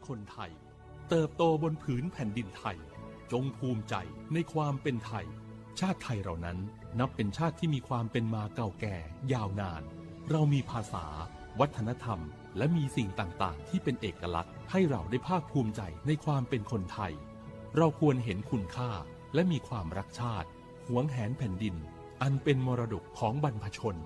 คนไทย เติบโตบนผืนแผ่นดินไทย จงภูมิใจในความเป็นไทย ชาติไทยเรานั้นนับเป็นชาติที่มีความเป็นมาเก่าแก่ยาวนาน เรามีภาษา วัฒนธรรม และมีสิ่งต่างๆ ที่เป็นเอกลักษณ์ ให้เราได้ภาคภูมิใจในความเป็นคนไทย เราควรเห็นคุณค่า และมีความรักชาติ หวงแหนแผ่นดิน อันเป็นมรดกของบรรพชน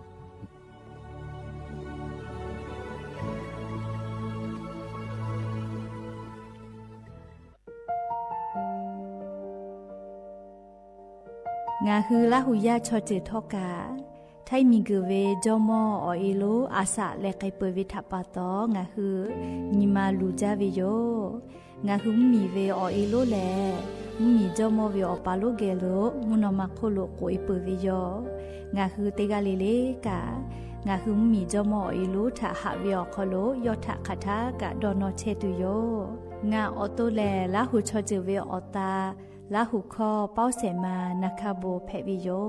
Ngaˬ hui Laˇ huˍ yaˇ chaw ceuˬ htawˇ kaꞈ, htaiˇ miˬ guiˬ ve jawˇmawˇ awˬ e lonˉ a shaꞈ leh k'ai peuˬ ve htaꞈ pa taw, ngaˬ hui nyi ma luˬ jaˇ ve yoˬ. Ngaˬ hui mvuhˇmiˬ ve awˬ e lonˉ lehˬ, mvuhˇmiˬ jawˇmawˇ ve awˬ pa lonˉ geh lo mvuhˇ naw ma hk'oˆ lo k'oꞈ e peuˬ ve yoˬ. Ngaˬ hui teˇ g'aˇ le le kaꞈ, ngaˬ hui mvuhˇmiˬ jawˇmawˇ awˬ e lonˉ htaꞈ haꞈ ve awˬ hk'aw lo yawˇ htaꞈ hk'aˬ htaˇ kaꞈ dawˇ nawˇ chehˇ tuˬ yoˬ. Ngaˬ awˬ to lehˬ, Laˇ huˍ chaw ceuˬ ve awˬ ta, Laˇ huˍ hkawˇ Pawˇ Shehˍ ma Na hkaˇ bon hpehꞈ ve yoˬ.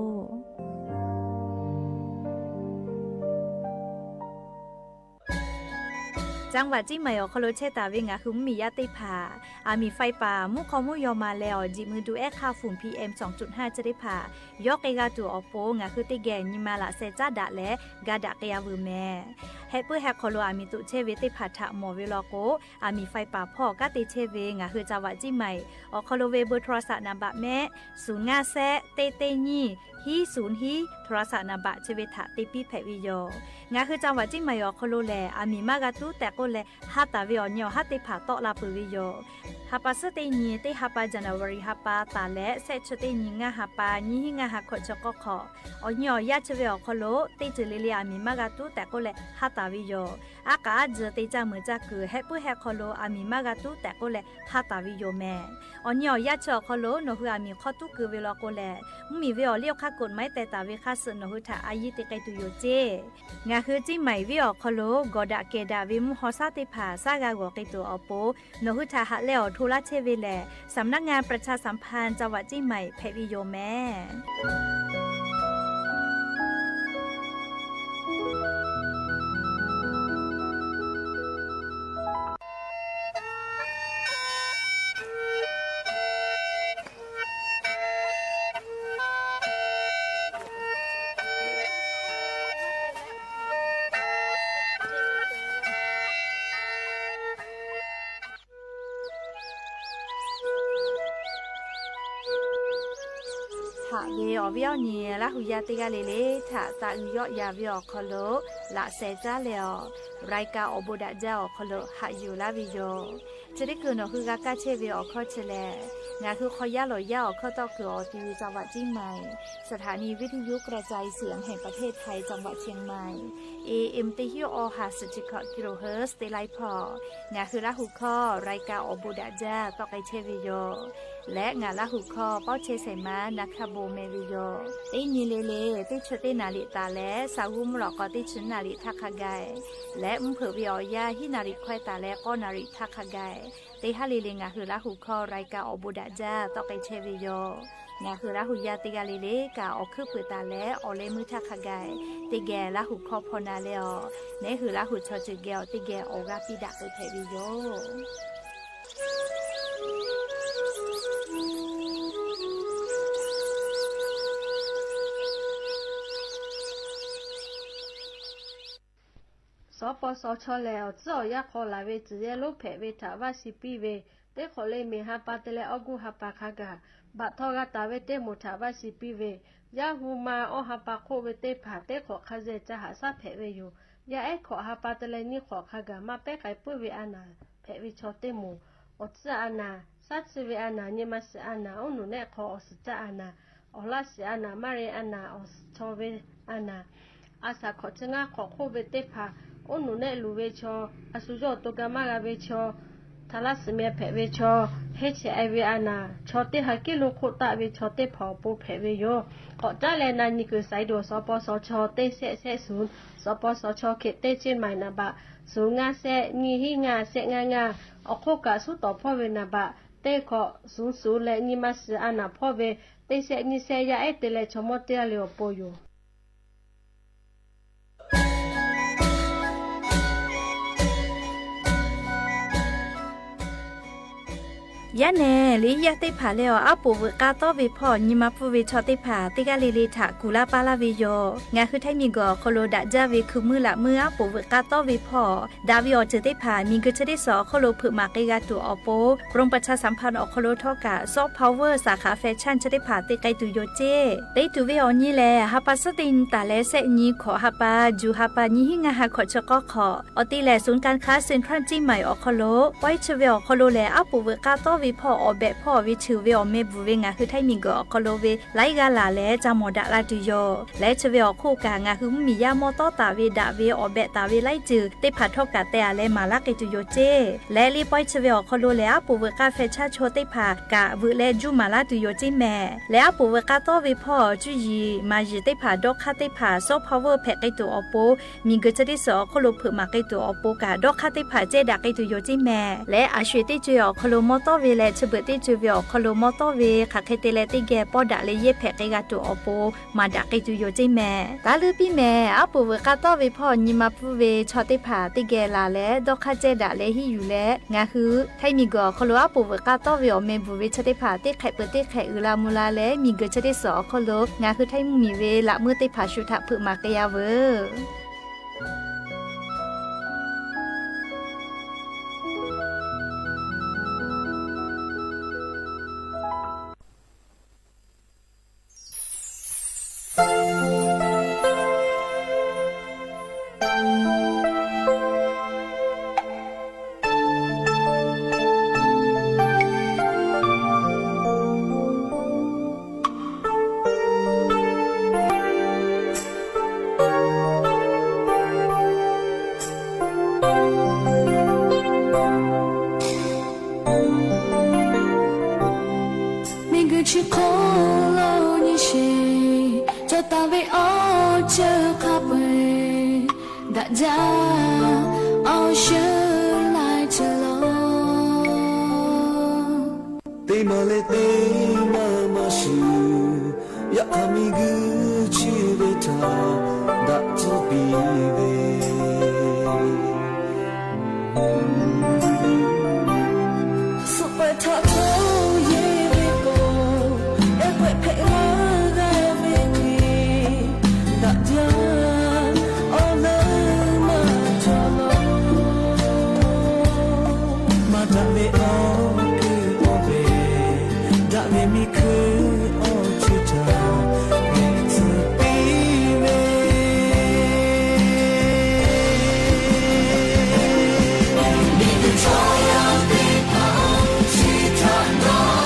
จังหวัดเชียงใหม่ awˬ hk'aw lo chehˇ taˍ ve ngaˬ hui mvuhˇmiˬ yaˇ teˇ hpaˍ, aˬ miˍ faiˇ paˍ mvuhˇ hk'aw mvuhˇ yaw ma leh awˬ jeꞈ mui du ehˉ hk'aˇ fuˍ PM สองจุดห้า chi teˇ hpaˍ yawˇ k'ai g'a tuˬ awˬ pon, ngaˬ hui teˇ geh nyi ma laꞈ sheh caˉ daꞈ leh ga daꞈ k'ai a veuˬ mehˍ. Heh puiˉ heh hk'aw lo aˬ miˍ toꞈ chehˇ ve teˇ hpaˍ htaꞈ mawˬ ve law k'o, aˬ miˍ faiˇ paˍ hpawˇ kanˉ te chehˇ ve ngaˬ hui จังหวัดเชียงใหม่ awˬ hk'aw lo ve เบอร์โทรศัพท์ naˍ baꞈ mehˆ, suˍ ngaˇ shehˆ teˇ teˇ nyiˇ hiˉ suˍ hiˉ โทรศัพท์ naˍ baꞈ chi ve htaꞈ te piˇ hpehꞈ ve yoˬ. Ngaˬ hui จังหวัดเชียงใหม่ awˬ hk'aw lo lehˬ, aˬ miˍ maˇ g'a tuˉ tehꞈ k'oˆ leh, ha taˍ ve awˬ nyi awˬ haˉ teˇ hpaˍ tawˆ la peuˬ ve yoˬ. Ha pa suhˉ teˇ nyi teˇ ha pa January ha pa taˍ leh shehˆ chi teˇ nyi ngaˇ ha pa nyiˇ hiˉ ngaˇ ha hkawꞈ chi k'awˇ hk'awꞈ, awˬ nyi awˬ yaˇ chi ve awˬ hk'aw lo teˇ ceuˬ le le aˬ miˍ maˇ g'a tuˉ tehꞈ k'oˆ leh ha taˍ ve yoˬ. Aˉ k'aꞈ aˉ tzuhˬ te caˇ meuˍ caˇ kuiˬ heh puiˉ heh hk'aw lo aˬ miˍ maˇ g'a tuˉ tehꞈ k'oˆ leh ha taˍ ve yoˬ mehˍ. Awˬ nyi awˬ yaˇ chi awˬ hk'aw lo nawˬ hui aˬ miˍ hk'aw tuˉ keu ve law k'o lehˬ, mvuhˇmiˬ ve awˬ liˇ awˬ hk'aˇ กฎหมาย teh taˍ ve hk'aˇ suh nawˬ hui htaꞈ a yiˇ te k'ai tuˬ yoˬ ceˇ. Ngaˬ hui Ciˇ Maiˍ venˇ awˬ hk'aw lo gawˬ daꞈ kehˬ daꞈ ve mvuhˇ haw shaˉ teˇ hpaˍ shaˉ g'a g'awˬ k'ai tuˬ awˬ pon, nawˬ hui htaꞈ haꞈ leh awˬ hto laˇ chehˇ ve lehˬ, สำนักงานประชาสัมพันธ์จังหวัดเชียงใหม่ hpehꞈ ve yoˬ mehˍ. Haꞈ ve awˬ viˉ awˬ nyi Laˇ huˍ yaˇ teˇ g'aˇ le le htaꞈ taꞈ uiˍ yawˆ yan ve awˬ hk'aw lo laꞈ sheh caˉ leh awˬ, รายการ awˬ bon daꞈ jaˇ awˬ hk'aw lo haꞈ yuˬ laˇ ve yoˬ. Chi teˇ kuiˬ nawˬ hui g'a kaˇ chehˇ ve awˬ hkawˇ chi lehˬ, ngaˬ hui hk'aw yaˇ lawˬ yaˇ awˬ hkawˇ tawˆ kuiˬ awˬ ti ve จังหวัดเชียงใหม่ สถานีวิทยุกระจายเสียงแห่งประเทศไทย จังหวัดเชียงใหม่ เอเอ็ม teˇ hinˉ awˬ ha suhˍ chi hkawꞈ กิโลเฮิรตซ์ teˇ laiˉ hpawˇ, ngaˬ hui Laˇ huˍ hkawˇ รายการ awˬ bon daꞈ jaˇ tawˆ k'ai chehˇ ve yoˬ. Leh ngaˬ Laˇ huˍ hkawˇ Pawˇ chehˇ shehˍ ma Na hkaˇ bon meh ve yoˬ. Teˇ nyi le le teˇ chi teˇ naˍ riˍ taˍ leh, saˍ g'uˇ mvuhˇ lawꞈ k'aw teˇ chi naˍ riˍ htaˇ hk'a gaˬ, leh mvuhˇ hpeuꞈ ve awˬ yanˇ hiˉ naˍ riˍ hkawehˇ taˍ leh k'awˇ naˍ riˍ htaˇ hk'a gaˬ, teˇ haˉ le le ngaˬ hui Laˇ huˍ hkawˇ รายการ awˬ bon daꞈ jaˇ tawˆ k'ai chehˇ ve yoˬ. Ngaˬ hui Laˇ huˍ yaˇ teˇ g'aˇ le le kaꞈ awˬ hkuiˉ puiˍ taˍ leh awˬ leh meuˇ htaˇ hk'a gaˬ, teˇ geh Laˇ huˍ hkawˇ hpaw na leh awˬ, neˉ hui Laˇ huˍ chaw ceuˬ geh awˬ teˇ geh awˬ g'aˇ piˇ daꞈ k'ai hpehꞈ ve yoˬ. Sawˉ paw sawˉ chaw lehˬ, awˬ tcuhˉ awˬ yanˇ hk'aw laˬ ve tcuhˬ yehˇ lonˉ hpehꞈ ve htaꞈ vaˇ shiˍ piˇ ve, teˇ hk'awꞈ le miˬ ha pa te leh awˇ guˇ ha pa hk'a gaˬ, baꞈ htaw g'a taˍ ve teˇ moˍ htaꞈ vaˇ shiˍ piˇ ve, yaˇ hu ma awˇ ha pa hk'oˆ ve teˇ hpaˍ teˇ hk'awꞈ hk'a zeh ca haꞈ shaˉ hpehꞈ ve yoˬ. Yaˇ ehˉ hkawꞈ ha pa te leh nyiˇ hk'awꞈ hk'a gaˬ maˇ pehˉ k'ai puiˉ ve a naˍ hpehꞈ ve chaw teˇ moˍ, awˬ tcuhˉ a naˍ, shaˉ tsuhˇ ve a naˍ, nyi ma shiˍ a naˍ, uˉ nuˬ nehˆ hk'aw awˬ suhˍ caˇ a naˍ, awˬ laˇ shiˍ a naˍ, maˇ re a naˍ, awˬ suhˍ chaw ve a naˍ, a shaˍ hkawꞈ chi ngaˇ hk'awꞈ hk'oˆ ve teˇ hpaˍ, uˉ nuˬ nehˆ luˬ ve chaw, a shu yawˇ awˬ to ga maˇ g'a ve chaw, htaꞈ laˇ suhˍ meh hpehꞈ ve chaw, heˇ chehꞈ e ve a naˍ, chaw teˇ ha kiˉ lo hk'oˆ taˆ ve chaw teˇ hpaˍ awˬ pon hpehꞈ ve yoˬ. K'awꞈ caˉ leh na nyi kuiˬ สายด่วน สปสช teˇ shehˆ shehˆ ศูนย์, สปสช เขต teˇ เชียงใหม่ naˍ baꞈ ศูนย์ ngaˇ shehˆ nyiˇ hiˉ ngaˇ shehˆ ngaˇ ngaˇ, awˬ hk'oˆ kaꞈ suhˉ tawˍ hpawˇ ve naˍ baꞈ teˇ hkawꞈ ศูนย์ ศูนย์ leh nyi ma shiˍ a naˍ hpawˇ ve teˇ shehˆ nyiˇ shehˆ yaˇ ehˉ te leh chaw mawˇ teˇ g'aˇ le awˬ pon yoˬ. Yaˇ nehˬ, liꞈ yaˇ teˇ hpaˍ leh awˬ aˉ poꞈ veuꞈ k'aˇ tawˆ ve hpawˇ nyi ma pfuhˇ ve chaw teˇ hpaˍ teˇ g'aˇ le le htaꞈ kuˬ laˇ paˇ laˇ ve yoˬ. Ngaˬ hui Htaiˇ miˬguiˬ awˬ hk'aw lo daꞈ jaˇ ve hkui meuˇ laꞈ meuˇ aˉ poꞈ veuꞈ k'aˇ tawˆ ve hpawˇ daꞈ ve awˬ ceuˬ teˇ hpaˍ miˬguiˬ chi teˇ suhˍ awˬ hk'oˆ lo hpeuꞈ maˍ k'ai g'a tuˬ awˬ pon, กรมประชาสัมพันธ์ awˬ hk'aw lo htawˇ kaꞈ ซอฟต์พาวเวอร์ สาขาแฟชั่น chi teˇ hpaˍ te k'ai tuˬ yoˬ ceˇ. Te tuˬ ve awˬ nyi lehˬ, ha pa suhˉ teˇ nyi taˍ leh shehˆ nyi hkawꞈ ha pa, juˬ ha pa nyi hiˉ ngaˇ ha hkawꞈ chi k'awˇ hk'awꞈ awˬ te lehˬ, ศูนย์การค้าเซ็นทรัลเชียงใหม่ awˬ hk'aw lo pawehˇ chi ve awˬ hk'aw lo lehˬ, aˉ poꞈ veuꞈ k'aˇ tawˆ ve hpawˇ awˬ behꞈ hpawˇ ve cheuˬ ve awˬ meh bvuhˬ ve ngaˬ hui Htaiˇ miˬguiˬ awˬ hk'aw lo ve laiˉ g'aˇ laˬ leh ca mawˬ daꞈ la tuˬ yoˬ. Leh chi ve awˬ hk'oˆ kaꞈ, ngaˬ hui mvuhˇmiˬ yaˇ mawˇ tawˉ taˍ ve daꞈ ve awˬ behꞈ taˍ ve laiˉ ceuˬ teˇ hpaˍ htawˇ kaꞈ teh-a leh maˍ laˇ k'ai tuˬ yoˬ ceˇ. Leh liꞈ pawehˇ chi ve awˬ hk'aw lo lehˬ, aˉ poꞈ veuꞈ k'aˇ feh chaˇ chaw teˇ hpaˍ kaꞈ veuꞈ leh juˇ maˍ laˇ tuˬ yoˬ ceˇ mehˍ. Leh aˉ poꞈ veuꞈ k'aˇ tawˆ ve hpawˇ cuˇ yiˍ maˍ yiˍ teˇ hpaˍ dawˇ hk'aˇ teˇ hpaˍ ซอฟต์พาวเวอร์ hpehꞈ k'ai tuˬ awˬ pon, miˬguiˬ chi teˇ suhˍ awˬ hk'oˆ lo hpeuꞈ maˍ k'ai tuˬ awˬ pon kaꞈ dawˇ hk'aˇ teˇ hpaˍ cehˇ daꞈ k'ai tuˬ yoˬ ceˇ mehˍ. Leh a sho-eˬ teˇ co-e awˬ hk'aw lo mawˇ tawˉ ve leh chi beuꞈ teˇ co-e ve awˬ hk'aw lo mawˇ tawˉ ve hk'aˬ hk'e te leh teˇ geh pawˇ daꞈ leh yehˇ hpehꞈ k'ai g'a tuˬ awˬ pon maˍ daꞈ k'ai tuˬ yoˬ ceˇ mehˍ. Taˇ leuˉ piˇ mehˍ, aˉ poꞈ veuꞈ k'aˇ tawˆ ve hpawˇ nyi ma pfuhˇ ve chaw teˇ hpaˍ teˇ geh laˬ leh dawˇ hk'aˇ cehˇ daꞈ leh hiˉ yuˬ leh, ngaˬ hui Htaiˇ miˬguiˬ awˬ hk'aw lo aˉ poꞈ veuꞈ k'aˇ tawˆ ve awˬ meh bvuhˬ ve chi teˇ hpaˍ teˇ hk'ehꞈ peuˬ teˇ hk'ehꞈ uiˍ la mvuh la leh, miˬguiˬ chi teˇ suhˍ awˬ hk'aw lo ngaˬ hui Htaiˇ mvuhˇmiˬ ve laꞈ meuˇ teˇ hpaˍ shu htaꞈ hpeuꞈ maˍ k'ai-a veuˬ. Miˬguiˬ chi hk'oˆ lo nyi sheˍ cawˬ taˍ ve awˬ ceuˬ hk'a peu-eˬ, daꞈ jaˇ awˬ shuˍ laiˉ ceuˬ law. Teˇ maˬ leh teˇ maˬ maˇ shuˍ, yaꞈ hk'aˇ miˬguiˬ chi ve htaꞈ daꞈ tcuhˉ piˇ ve, suhˍ pehꞈ htaꞈ hto yeˬ ve k'o, ehˉ pehꞈ hpehꞈ la g'a ve hk'e, daꞈ jaˇ awˬ leuˉ maˇ cawˬ law. Maˇ daꞈ ve awˬ hkuiˉ awˬ ve, daꞈ ve miˬ hkuiˇ awˬ ceuˬ htaꞈ hpehꞈ tcuhˉ piˇ ve, miˬguiˬ chaw yaˇ teˇ hpaˍ chi htaꞈ dawˇ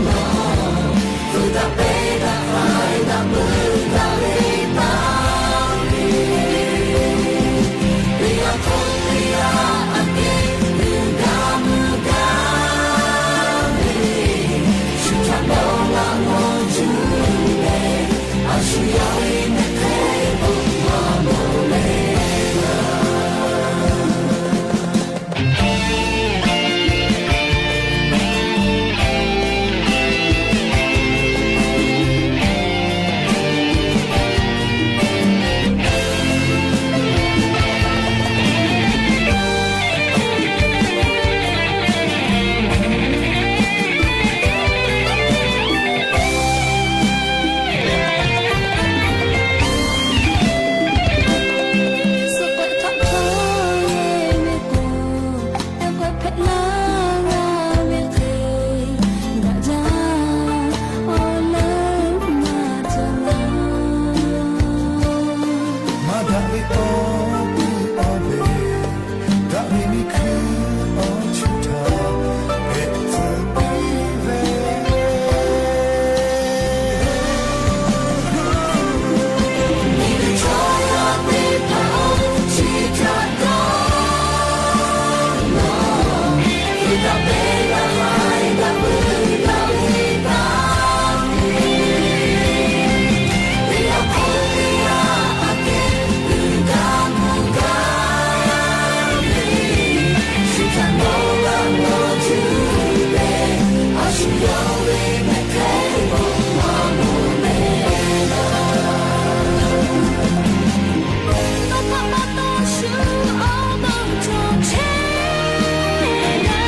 nawˬ, tuˬ daꞈ peˇ daꞈ k'ai daꞈ meuˇ daꞈ ve taˇ ve, teˇ g'aˇ hk'oˆ teˇ g'aˇ aꞈ kehˉ uiˍ gaˇ mvuh gaˇ ve, shu htaꞈ dawˇ laꞈ g'awˇ cuˇ leh, a shu yaˇ ve mehˆ hk'e k'oˆ maˇ mawˬ leh Maˇ daꞈ ve awˬ hkuiˉ awˬ ve, daꞈ ve miˬ hkuiˇ awˬ ceuˬ htaꞈ hpehꞈ tcuhˉ piˇ ve, miˬguiˬ chaw yaˇ teˇ hpaˍ chi htaꞈ dawˇ nawˬ, tuˬ daꞈ peˇ daꞈ k'ai daꞈ meuˇ daꞈ ve taˇ ve, teˇ g'aˇ hk'oˆ teˇ g'aˇ aꞈ kehˉ uiˍ gaˇ mvuh gaˇ ve, shu htaꞈ dawˇ laꞈ g'awˇ cuˇ leh, a shu yaˇ ve mehˆ hk'e k'oˆ maˇ mawˬ leh, tawˇ hk'aˇ maˇ tawˇ shu awˬ maˇ cawˬ chehˇ leh,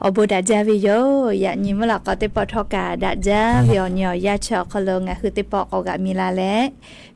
Awˬ bon daꞈ jaˇ ve yoˬ. Yaꞈ nyi mvuhˇ lawꞈ k'aw teˇ pawˆ htawˇ kaꞈ daꞈ jaˇ ve awˬ nyi awˬ yanˇ chi awˬ hk'aw lo ngaˬ hui teˇ pawˆ k'awꞈ g'aꞈ mi la leh,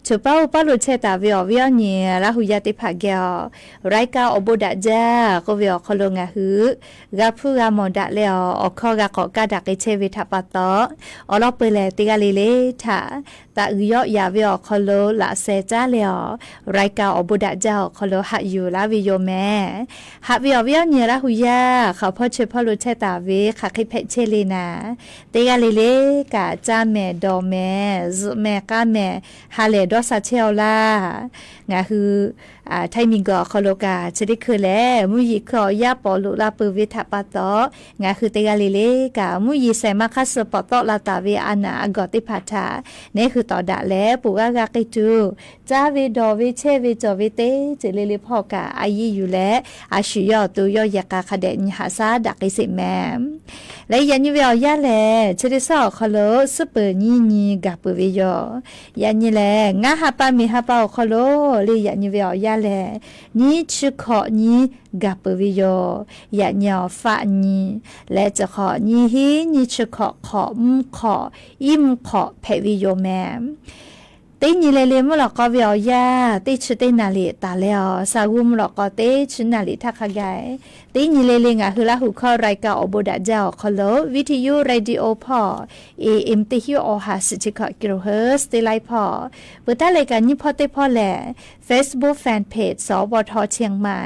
choˬ paˇ oˇ paˇ lo chehˇ taˍ ve awˬ viˉ awˬ nyi Laˇ hu yaˇ teˇ hpaˍ geh awˬ รายการ Awˬ bon daꞈ jaˇ k'oˆ ve awˬ hk'aw lo ngaˬ hui g'a hpuˇ g'a mawˬ daꞈ leh awˬ, awˬ hkawˇ g'a k'awꞈ kaˇ daꞈ k'ai chehˇ ve htaꞈ pa taw, awˬ lawn peuˬ lehˬ teˇ g'aˇ le le htaꞈ taꞈ g'uiˬ yawˆ yaꞈ ve awˬ hk'aw lo laꞈ sheh caˉ leh awˬ, รายการ Awˬ bon daꞈ jaˇ awˬ hk'aw lo haꞈ yuˬ laˇ ve yoˬ mehˍ. Haꞈ ve awˬ viˉ awˬ nyi Laˇ hu yaˇ hk'aˬ hpawˇ chi hpawˇ lo chehˇ taˍ ve hk'aˬ hk'e hpehꞈ chehˇ le naˍ, teˇ g'aˇ le le kaꞈ caˇ mehˍ dawˬ mehˍ zuhꞈ mehˍ k'aˇ mehˍ ha lehˬ dawˇ sha chehˇ aw laˇ. Ngaˬ hui Htaiˇ miˬ guiˬ awˬ hk'aw lo kaꞈ chi teˇ hkui lehˬ mvuhˇ yeˬ hkui awˬ yaˇ pawˍ loꞈ la peuˬ ve htaꞈ pa taw, ngaˬ hui teˇ g'aˇ le le kaꞈ mvuhˇ yeˬ shehˍ ma hk'aˇ suh pawˍ tawˆ la taˍ ve a naˍ a gawˬ teˇ hpaˍ htaꞈ neˉ hui tawˍ daꞈ leh ponˬ g'aˇ g'a k'ai tuˬ, caˇ ve dawˬ ve chehˇ ve cawˬ ve teˇ ceuˬ le le hpawˇ kaꞈ a yiˇ yuˬ leh, a shu yawˇ awˬ to yawˇ yehˬ k'a hk'a dehꞈ nyi haꞈ shaˉ daꞈ k'ai sheˍ mehˍ. Leh yaꞈ nyi ve awˬ yanˇ lehˬ, chi teˇ suhˉ awˬ hk'aw lo suhˉ peuˬ nyiˇ nyi gaˬ peuˬ ve yoˬ. Yaꞈ nyi lehˬ, ngaˇ ha pa miˬ ha pa awˬ hk'aw lo le yaꞈ nyi ve awˬ yanˇ lehˬ, nyiˇ chi hkawꞈ nyi gaˬ peuˬ ve yoˬ. Yaꞈ nyi awˬ faˆ nyi leh chi hk'awꞈ nyiˇ hinˉ nyiˇ chi hkawꞈ hk'awꞈ mvuhˇ hk'awꞈ iˉ mvuhˇ hk'awꞈ hpehꞈ ve yoˬ mehˍ. Teˇ nyi le le mvuhˇ lawꞈ k'aw ve awˬ yanˇ teˇ chi teˇ naˍ liꞈ taˍ leh awˬ, sa g'uˇ mvuhˇ lawꞈ k'aw teˇ chi naˍ liꞈ htaˇ hk'a gaˬ, teˇ nyi le le ngaˬ hui Laˇ hu hkawˇ รายการ Awˬ bon daꞈ jaˇ awˬ hk'aw lo วิทยุ radio hpawˇ, A M teˇ hinˉ awˬ ha suhˍ chi hkawꞈ กิโลเฮิร์ตซ์ teˇ laiˉ hpawˇ, peuˬ taˉ leh kaꞈ nyiˇ hpawˇ teˇ hpawˇ lehˬ, Facebook fan page สวท เชียงใหม่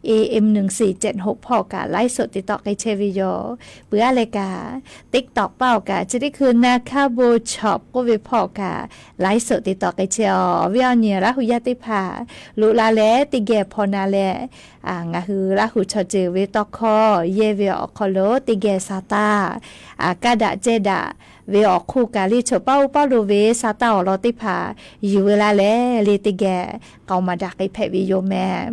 A M หนึ่งสี่เจ็ดหก hpawˇ kaꞈ ไลฟ์สด te tawˆ k'ai chehˇ ve yoˬ. Peuˬ aˉ leh kaꞈ TikTok paˇ awˬ kaꞈ chi teˇ hkui naˍ hkaˇ bon chawꞈ k'oˆ ve hpawˇ kaꞈ ไลฟ์สด te tawˆ k'ai chehˇ awˬ viˉ awˬ nyi Laˇ hu yaˇ teˇ hpaˍ loꞈ la leh teˇ geh hpaw na leh, ngaˬ hui Laˇ hu chaw ceuˬ ve tawˇ hkawˇ yehˇ ve awˬ hk'aw lo teˇ geh sa taˇ kaˇ daꞈ cehˇ daꞈ ve awˬ hk'oˆ kaꞈ le choˬ paˇ oˇ paˇ lo ve sa taˇ awˬ lawn teˇ hpaˍ yuˬ ve la leh le teˇ geh k'aoˍ maˍ daꞈ k'ai hpehꞈ ve yoˬ mehˍ.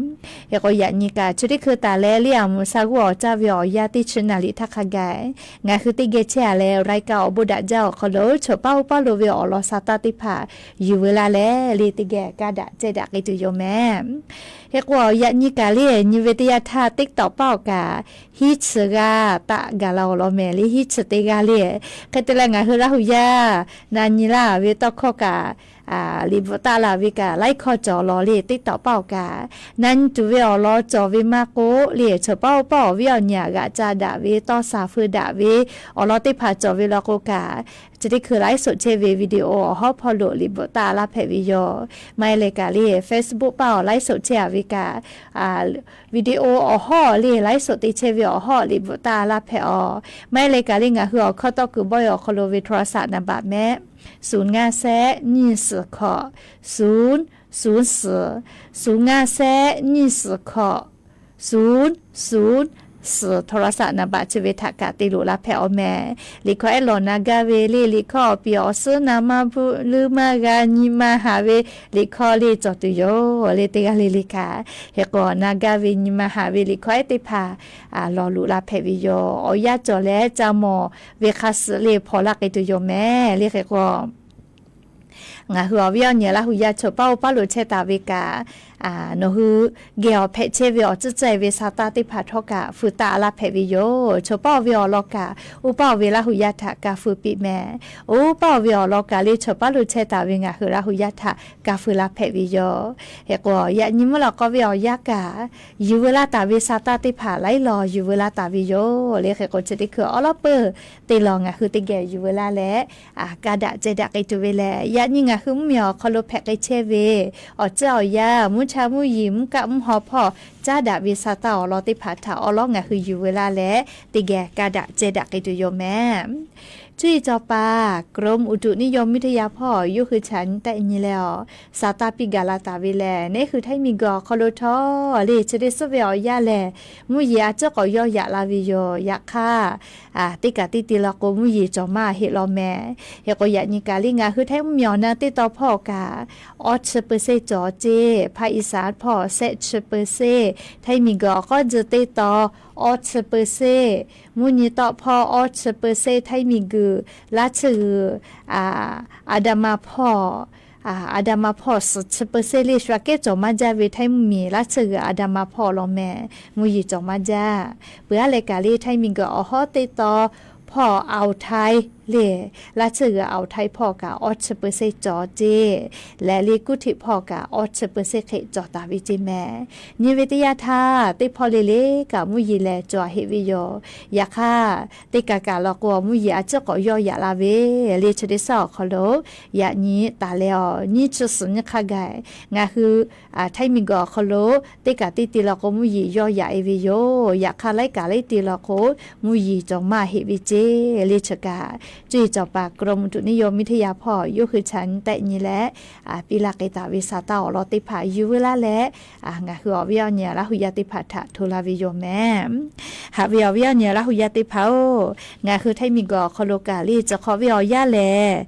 Hk'e k'o yaꞈ nyi kaꞈ chi teˇ hkui taˍ leh le a muˍ sa g'uˇ awˬ caˇ ve awˬ yanˇ teˇ chi naˍ liꞈ htaˇ hk'a gaˬ, ngaˬ hui teˇ geh chehˇ a leh รายการ Awˬ bon daꞈ jaˇ awˬ hk'aw lo choˬ paˇ oˇ paˇ lo ve awˬ lawn sa taˇ teˇ hpaˍ yuˬ ve la leh le teˇ geh kaˇ daꞈ cehˇ daꞈ k'ai tuˬ yoˬ mehˍ. Hk'e k'o yaꞈ nyi kaꞈ le nyi ve teˇ yanˇ htaˇ TikTok paˇ awˬ kaꞈ hiˉ chi g'aˇ taˆ gaˬ la awˬ lawn mehˍ le hiˉ chi teˇ g'aˇ le. Hk'e te leh ngaˬ hui Laˇ hu yaˇ na nyi laˇ ve tawˇ hkawˇ kaꞈ liꞈ bvuhꞈ taˆ la ve kaꞈ laiˉ hkawˇ cawˬ law le TikTok paˇ awˬ kaꞈ na nyi tuˬ ve awˬ lawn cawˬ ve maˇ k'oˆ le choˬ paˇ oˇ paˇ awˬ viˉ awˬ nyi aꞈ g'aꞈ ca daꞈ ve tawˇ shaˍ feu daꞈ ve awˬ lawn teˇ hpaˍ cawˬ ve law k'o kaꞈ, chi teˇ hkui ไลฟ์สด chehˇ ve วิดีโอ awˬ hawˉ hpawˇ lo liꞈ bvuhꞈ taˆ laˇ hpehꞈ ve yoˬ. Maˇ heˆ leh kaꞈ le Facebook paˇ awˬ ไลฟ์สด chehˇ a ve kaꞈ, video awˬ hawˉ le ไลฟ์สด te chehˇ ve awˬ hawˉ liꞈ bvuhꞈ taˆ laˇ hpehꞈ awˬ. Maˇ heˆ leh kaꞈ le ngaˬ hui awˬ hkawˇ tawˇ kuiˬ bawˆ ve awˬ hk'aw lo ve โทรศัพท์ naˍ baꞈ mehˆ ศูนย์ห้าแซะ ยี่สิบ เคาะ ศูนย์ ศูนย์ สี่ ศูนย์ห้าแซะ ยี่สิบ เคาะ ศูนย์ ศูนย์ สี่ โทรศัพท์ naˍ baꞈ chi ve htaꞈ kaꞈ te loꞈ la hpehꞈ awˬ mehˍ. Liꞈ hkawˇ ehˉ lawˬ na gaˇ ve le liꞈ hkawˇ awˬ piˍ awˬ suhˉ na maˇ bvuhꞈ leuˉ maˇ g'a nyi ma haꞈ ve liꞈ hkawˇ le cawˬ tuˬ yoˬ le teˇ g'aˇ le le kaꞈ. Hk'e k'o na gaˇ ve nyi ma haꞈ ve liꞈ hkawˇ ehˉ teˇ hpaˍ lawˬ loꞈ la hpehꞈ ve yoˬ. Awˬ yanˇ cawˬ leh ca mawˬ ve hk'a suhˍ le hpaw laˇ k'ai tuˬ yoˬ mehˍ le hk'e k'o ngaˬ hui awˬ viˉ awˬ nyi Laˇ hu yaˇ choˬ paˇ oˇ paˇ lo chehˇ taˍ ve kaꞈ, nawˬ hui geh awˬ hpehꞈ chehˇ ve awˬ tcuhˇ caiˇ ve sa taˇ teˇ hpaˍ htawˇ kaꞈ feu taˆ laˇ hpehꞈ ve yoˬ. Choˬ paˇ oˇ ve awˬ lawn kaꞈ oˇ paˇ oˇ ve Laˇ hu yaˇ htaꞈ ka feu piˇ mehˍ. Oˇ paˇ oˇ ve awˬ lawn kaꞈ le choˬ paˇ lo chehˇ taˍ ve ngaˬ hui Laˇ hu yaˇ htaꞈ ka feu laˇ hpehꞈ ve yoˬ. Hk'e k'o yaꞈ nyi mvuhˇ lawꞈ k'aw ve awˬ yanˇ kaꞈ yuˬ veu laˇ taˍ ve sa taˇ teˇ hpaˍ laiˉ law yuˬ veu laˇ taˍ ve yoˬ le hk'e k'o chi teˇ hkui awˉ lawˉ peuˬ te lawˬ ngaˬ hui teˇ geh yuˬ veu laˇ leh ka daꞈ ceh daꞈ k'ai tuˬ ve lehˬ, yaꞈ nyi ngaˬ hui mvuhˇmiˬ awˬ hk'aw lo hpehꞈ k'ai chehˇ ve awˬ tcuhˇ awˬ yanˇ mvuhˇ cha mvuhˇ yeˬ mvuhˇ kaˆ mvuhˇ haw hpawˇ caˉ daꞈ ve sa taˇ awˬ lawn teˇ hpaˍ htaꞈ awˉ lawˉ ngaˬ hui yuˬ veu laˇ leh teˇ geh ka daꞈ ceh daꞈ k'ai tuˬ yoˬ mehˍ. Cuˇ yiˍ cawˬ paˍ กรมอุตุนิยมวิทยา hpawˇ yawˇ hui chaꞈ nyi tehˆ nyi leh awˬ, sa taˇ piˇ gaˬ la taˍ ve lehˬ neˉ hui Htaiˇ miˬ guiˬ awˬ hk'aw lo htawˇ le chi teˇ suhˉ ve awˬ yanˇ lehˬ mvuhˇ yeˬ a ciˉ k'awꞈ yawˇ yaꞈ la ve yoˬ. Yaꞈ hk'aˇ teˇ kaꞈ teˇ te law k'o mvuhˇ yeˬ cawˬ maˇ heˆ law mehˍ. Hk'e k'o yaꞈ nyi kaꞈ le ngaˬ hui Htaiˇ mvuhˇmiˬ awˬ na teˇ taw hpawˇ kaꞈ awˇ chi เปอร์เซ็นต์ cawˬ ceˇ, ภาคอีสานhpawˇ shehˆ chi เปอร์เซ็นต์, Htaiˇ miˬ guiˬ awˬ k'awˉ tzuh teˇ taw awˇ chi เปอร์เซ็นต์, mvuhˇ nyi tawˆ hpawˇ awˇ chi เปอร์เซ็นต์, Htaiˇ miˬ guiˬ laˇ chi g'uiˬ a da ma hpawˇ Aˍdanˍ ma hpawˇ suhˍ chi เปอร์เซ็นต์ le shu aꞈ kehˉ cawˬ maˇ jaˇ ve htaiˇ mvuhˇmiˬ laˇ tsuhˇ g'uiˬ Aˍdanˍ ma hpawˇ law meh mvuhˇ yeˬ cawˬ maˇ jaˇ. Peuˬ aˉ leh kaꞈ le htaiˇ miˬguiˬ awˬ hawˉ teˇ taw hpawˇ อ่าวไทย le, laˇ tsuhˇ g'uiˬ อ่าวไทย hpawˇ kaꞈ awˇ chi เปอร์เซ็นต์ cawˬ ceˇ, leh le กรุงเทพ hpawˇ kaꞈ awˇ chi เปอร์เซ็นต์ hk'e cawˬ taˍ ve ceˇ meh. Nyi ve teˇ yanˇ htaˇ teˇ hpawˇ le le kaꞈ mvuhˇ yeˬ lehˬ cawˬ heˆ ve yoˬ. Yaꞈ hk'aˇ, teˇ kaꞈ kaꞈ law k'o mvuhˇ yeˬ a ciˉ k'awꞈ yawˇ yaꞈ la ve le chi teˇ suhˉ awˬ hk'aw lo yaꞈ nyi taˍ leh, awˬ nyiˇ chi suhˍ nyiˇ hk'a gaˬ ngaˬ hui htaiˇ miˬguiˬ awˬ hk'aw lo teˇ kaꞈ teˇ te law k'o mvuhˇ yeˬ yawˇ yaꞈ e ve yoˬ. Yaꞈ hk'aˇ laiˉ kaꞈ laiˉ te law k'o mvuhˇ yeˬ cawˬ maˇ heˆ ve ceˇ le chi kaꞈ, cuˇ yiˍ cawˬ paˍ กรมอุตุนิยมวิทยา hpawˇ yawˇ hui chaꞈ nyi tehˆ nyi leh piˇ laˇ k'ai taˍ ve sa taˇ awˬ lawn teˇ hpaˍ yuˬ veu laˇ leh, ngaˬ hui awˬ viˉ awˬ nyi Laˇ hu yaˇ teˇ hpaˍ htaꞈ hto la ve yoˬ meh. Haꞈ ve awˬ viˉ awˬ nyi Laˇ hu yaˇ teˇ hpaˍ-oˬ, ngaˬ hui htaiˇ miˬguiˬ awˬ hk'aw lo kaꞈ le chi hk'awꞈ ve awˬ yanˇ lehˬ,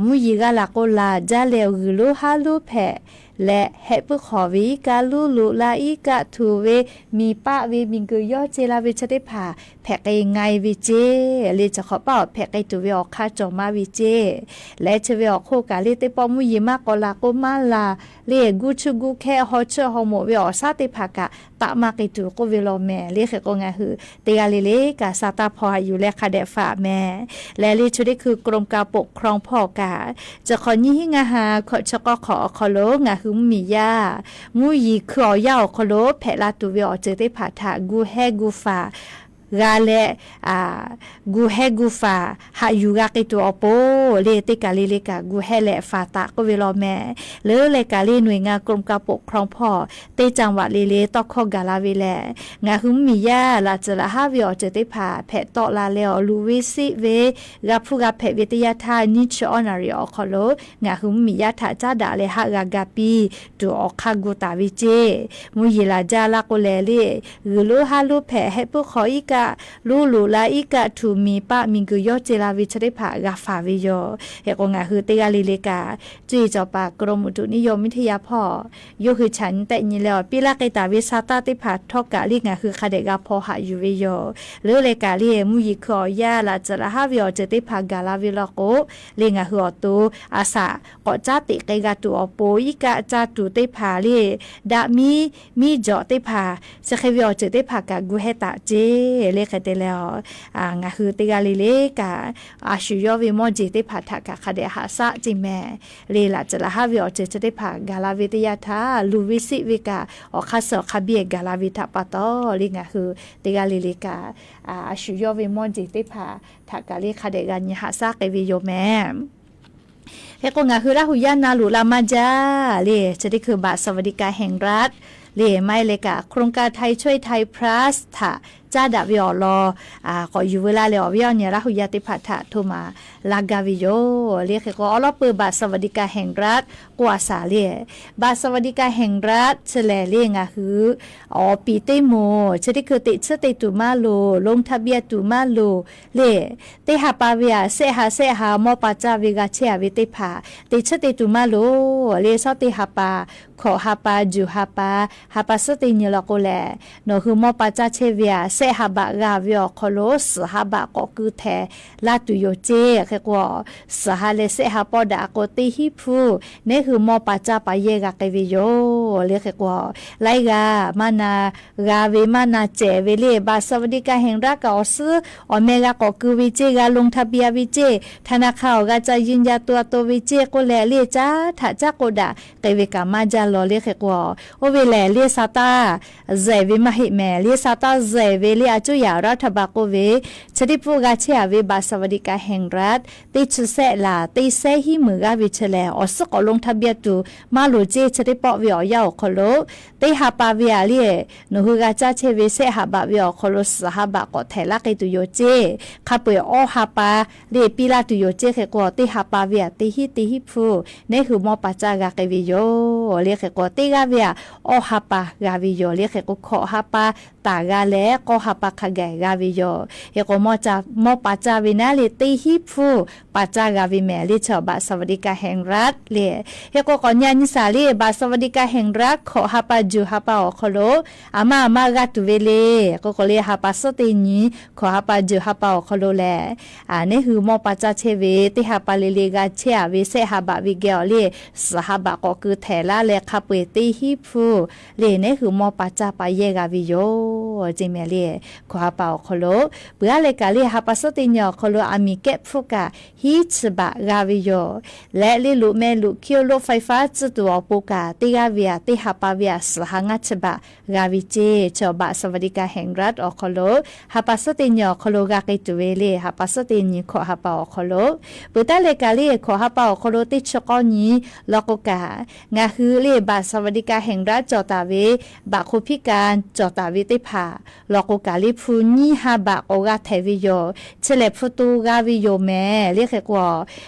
mvuhˇ yeˬ g'a laˬ k'o laˬ jaˇ leh, g'uiˬ lonˉ haˉ lonˉ hpehꞈ leh, hehˆ puiˉ hk'awꞈ ve iˉ kaˆ, luˇ loꞈ la iˉ kaˆ, htuꞈ ve miˬ paˆ ve miˬguiˬ yawˇ ce la ve chi teˇ hpaˍ hpehꞈ k'ai nga e ve ceˇ le chi hk'awꞈ paˆ awˬ hpehꞈ k'ai tuˬ ve awˬ hk'aˇ cawˬ maˇ ve ceˇ. Leh chi ve awˬ hk'oˆ kaꞈ le teˇ pawˆ mvuhˇ yeˬ maˇ k'awꞈ laˬ k'o maˇ laˬ le, guˇ chuˇ guˇ hkehˇ haw chuˇ haw moꞈ ve awˬ shaˉ teˇ hpaˍ kaꞈ taˆ maˇ k'ai tuˬ k'oˆ ve law meh le. Hk'e k'o ngaˬ hui teˇ g'aˇ le le kaꞈ sa taˇ hpaw haꞈ yuˬ leh hk'a dehꞈ faˍ meh. Leh le chi teˇ hkui กรมการปกครอง hpawˇ kaꞈ chi hk'awꞈ nyiˇ hinˉ ngaˇ ha hkawꞈ chi k'awˇ hk'awꞈ awˬ hk'aw lo ngaˬ hui mvuhˇmiˬ yaˇ mvuhˇ yeˬ hkui awˬ yanˇ awˬ hk'aw lo hpehꞈ la tuˬ ve awˬ ceuˬ teˇ hpaˍ htaꞈ gu hehˇ gu faˍ g'a leh, gu hehˇ gu faˍ haꞈ yuˬ g'a k'ai tuˬ awˬ pon le teˇ kaꞈ le le kaꞈ gu hehˇ leh faˍ taˍ k'oˆ ve law meh. Leuˉ leh kaꞈ le หน่วยงานกรมการปกครอง hpawˇ teˇ จังหวัด le le tawˇ hkawˇ gaˬ la ve lehˬ, ngaˬ hui mvuhˇmiˬ yaˇ laꞈ tcuhˍ laꞈ haˉ ve awˬ ceuˬ teˇ hpaˍ hpehꞈ tawˆ la leh awˬ luˬ ve siˆ ve g'a hpuˇ g'a hpehꞈ ve teˇ yanˇ htaˇ nyiˇ chi awˇ naˍ riˍ awˬ hk'aw lo ngaˬ hui mvuhˇmiˬ yaˇ htaꞈ caˉ daꞈ leh haˆ g'a ga piˇ tuˬ awˬ hk'aˇ gu taˍ ve ceˇ. Mvuhˇ yeˬ laˬ jaˇ laˇ k'o lehˬ le, g'uiˬ lonˉ haˉ lonˉ hpehꞈ, hehˆ puiˉ hk'awꞈ iˉ kaˆ, luˇ loꞈ la iˉ kaˆ, htuꞈ miˬ paˆ miˬguiˬ yawˇ ce la ve chi teˇ hpaˍ g'a faˍ ve yoˬ. Hk'e k'o ngaˬ hui teˇ g'aˇ le le kaꞈ cuˇ yiˍ cawˬ paˍ กรมอุตุนิยมวิทยา hpawˇ yawˇ hui chaꞈ nyi tehˆ nyi leh awˬ piˇ laˇ k'ai taˍ ve sa taˇ teˇ hpaˍ htawˇ kaꞈ le ngaˬ hui hk'a dehꞈ g'a hpaw haꞈ yuˬ ve yoˬ. Leuˉ leh kaꞈ le mvuhˇ yeˬ hkui awˬ yanˇ laꞈ tcuhˍ laꞈ haˉ ve awˬ ceuˬ teˇ hpaˍ gaˬ la ve law k'o, le ngaˬ hui awˬ to a shaꞈ k'awꞈ caˉ teꞈ k'ai g'a tuˬ awˬ pon iˉ kaˆ caˇ tuˬ teˇ hpaˍ le, daꞈ miˉ miˉ jawꞈ teˇ hpaˍ chi hk'e ve awˬ ceuˬ teˇ hpaˍ kaꞈ gu hehˇ taˍ ceˇ le. Hk'e te leh, ngaˬ hui teˇ g'aˇ le le kaꞈ a shu yawˇ ve mawˇ jeˬ teˇ hpaˍ htaꞈ kaꞈ hk'a dehꞈ haꞈ shaˆ ceˇ meh. Le laꞈ tcuhˍ laꞈ haˉ ve awˬ ceuˬ chi teˇ hpaˍ gaˬ la ve teˇ yanˇ htaˇ luˬ ve siˆ ve kaꞈ awˬ hk'aˇ suh awˬ hk'a biˇ gaˬ la ve htaꞈ pa taw le ngaˬ hui teˇ g'aˇ le le kaꞈ a shu yawˇ ve mawˇ jeˬ teˇ hpaˍ htaꞈ kaꞈ le hk'a dehꞈ g'a nyi haꞈ shaˆ k'ai ve yoˬ meh. Hk'e k'o ngaˬ hui Laˇ hu yaˇ na loꞈ la maˇ jaˇ le, chi teˇ hkui บัตรสวัสดิการแห่งรัฐ le maˇ heˆ leh kaꞈ โครงการไทยช่วยไทย Plus htaꞈ caˉ daꞈ ve awˬ lawn k'awꞈ yuˬ veu laˇ leh awˬ viˉ awˬ nyi Laˇ hu yaˇ teˇ hpaˍ htaꞈ hto maˍ laˇ gaˇ ve yoˬ le. Hk'e k'o awˬ lawn peuˬ บัตรสวัสดิการแห่งรัฐ k'oˆ a shaˍ le, บัตรสวัสดิการแห่งรัฐ chi lehˬ le ngaˬ hui awˬ piˍ teˇ moˍ chi teˇ hkui teꞈ chiˉ te tuˬ maˇ loˍ, ลงทะเบียน tuˬ maˇ loˍ le, teˇ ha pa ve aꞈ shehˆ ha shehˆ ha mawˇ pa caˇ ve g'a chehˇ a ve teˇ hpaˍ teꞈ chiˉ te tuˬ maˇ loˍ le. Shawˉ teˇ ha pa, hkawꞈ ha pa, juˬ ha pa, ha pa suhˉ teˇ nyi law k'o lehˬ, nawˬ hui mawˇ pa caˇ chehˇ ve aꞈ shehˆ ha baꞈ g'a ve awˬ hk'aw lo suhˍ ha baꞈ k'awꞈ keu htehˍ laˇ tuˬ yoˬ ceˇ. Hk'e k'o, suhˍ ha leh shehˆ ha pawˆ daꞈ k'o teˇ hinˉ hpu neˉ hui mawˇ pa caˇ pa yehˇ g'a k'ai ve yoˬ le. Hk'e k'o, laiˉ g'aˇ maˇ na g'a ve maˇ na cehˬ ve le บัตรสวัสดิการแห่งรัฐ kaꞈ awˬ suhˉ awˬ meh g'a k'awꞈ keu ve ceˇ, g'a ลงทะเบียน ve ceˇ, ธนาคาร awˬ g'a ca ยืนยันตัวตน ve ceˇ k'oˆ leh le caˉ htaꞈ caˉ k'oˆ daꞈ k'ai ve kaꞈ maˇ jaˇ lawˬ le. Hk'e k'o, oˇ ve lehˬ le sa taˇ zehˬ ve maˇ heˆ mehˍ. Le sa taˇ zehˬ ve le a cuˇ yaꞈ รัฐบาล k'oˆ ve chi teˇ hpfuhˆ g'a chehˇ a ve บัตรสวัสดิการแห่งรัฐ teˇ chi shehˆ laˬ teˇ shehˆ hinˉ meunˍ g'aˇ ve chi lehˬ awˬ suhˉ k'awꞈ ลงทะเบียน tuˬ maˇ loˍ ceˇ. Chi teˇ pawˆ ve awˬ yanˇ awˬ hk'aw lo teˇ ha pa ve aꞈ le nawˬ hui g'a caˇ chehˇ ve shehˆ ha baꞈ ve awˬ hk'aw lo suhˍ ha baꞈ k'awꞈ htehˍ laˇ k'ai tuˬ yoˬ ceˇ. Hk'a peu-eˬ awˇ ha pa le piˇ laˇ tuˬ yoˬ ceˇ. Hk'e k'o teˇ ha pa ve aꞈ teˇ hinˉ teˇ hinˉ hpu neˉ hui mawˇ pa caˇ g'a k'ai ve yoˬ le. Hk'e k'o teˇ g'aˇ ve aꞈ awˇ ha pa g'a ve yoˬ le. Hk'e k'o hkawꞈ ha pa taˍ g'a leh k'awˇ ha pa hk'a gaˬ g'a ve yoˬ. Hk'e k'o mawˇ pa caˇ ve naˉ le teˇ hinˉ hpu pa caˇ g'a ve mehˍ le, chi บัตรสวัสดิการแห่งรัฐ le. Hk'e k'o k'awꞈ nyi a nyi shaˍ le, บัตรสวัสดิการแห่งรัฐ hkawꞈ ha pa juˬ ha pa awˬ hk'aw lo aˬ ma aˬ ma g'a tuˬ ve le. K'o k'o le ha pa suhˉ teˇ nyi hkawꞈ ha pa juˬ ha pa awˬ hk'aw lo lehˬ, neˉ hui mawˇ pa caˇ chehˇ ve teˇ ha pa le le g'a chehˇ a ve shehˆ ha baꞈ ve geh awˬ le, suhˍ ha baꞈ k'awꞈ keu htehꞈ laˇ leh hk'a peu eˬ teˇ hinˉ hpu le neˉ hui mawˇ pa caˇ pa yehˇ g'a ve yoˬ ce mehˍ le. Hkawꞈ ha pa awˬ hk'aw lo peuˬ aˉ leh kaꞈ le ha pa suhˉ teˇ nyi awˬ hk'aw lo aˬ miˍ kehˉ hpfuhˇ kaꞈ hiˉ chi baꞈ g'a ve yoˬ. Leh le loꞈ meh loꞈ hkiˇ oˇ รถไฟฟ้า tcuhˇ tuˬ awˬ pon kaꞈ teˇ g'aˇ ve aꞈ teˇ ha pa ve aꞈ suhˍ ha ngaˇ chi baꞈ g'a ve ce. Chi บัตรสวัสดิการแห่งรัฐ awˬ hk'aw lo ha pa suhˉ teˇ nyi awˬ hk'aw lo g'a k'ai tuˬ ve le ha pa suhˉ teˇ nyi hkawꞈ ha pa awˬ hk'aw lo. Peuˬ taˉ leh kaꞈ le hkawꞈ ha pa awˬ hk'aw lo teˇ chi k'awˇ nyi law k'o kaꞈ, ngaˬ hui le บัตรสวัสดิการแห่งรัฐ cawˬ taˍ ve, บัตรคนพิการ cawˬ taˍ ve teˇ hpaˍ law k'o kaꞈ le hpu nyiˇ ha baꞈ k'awꞈ g'a htehꞈ ve yoˬ. Chi lehˬ hpu to g'a ve yoˬ mehˍ le. Hk'e k'o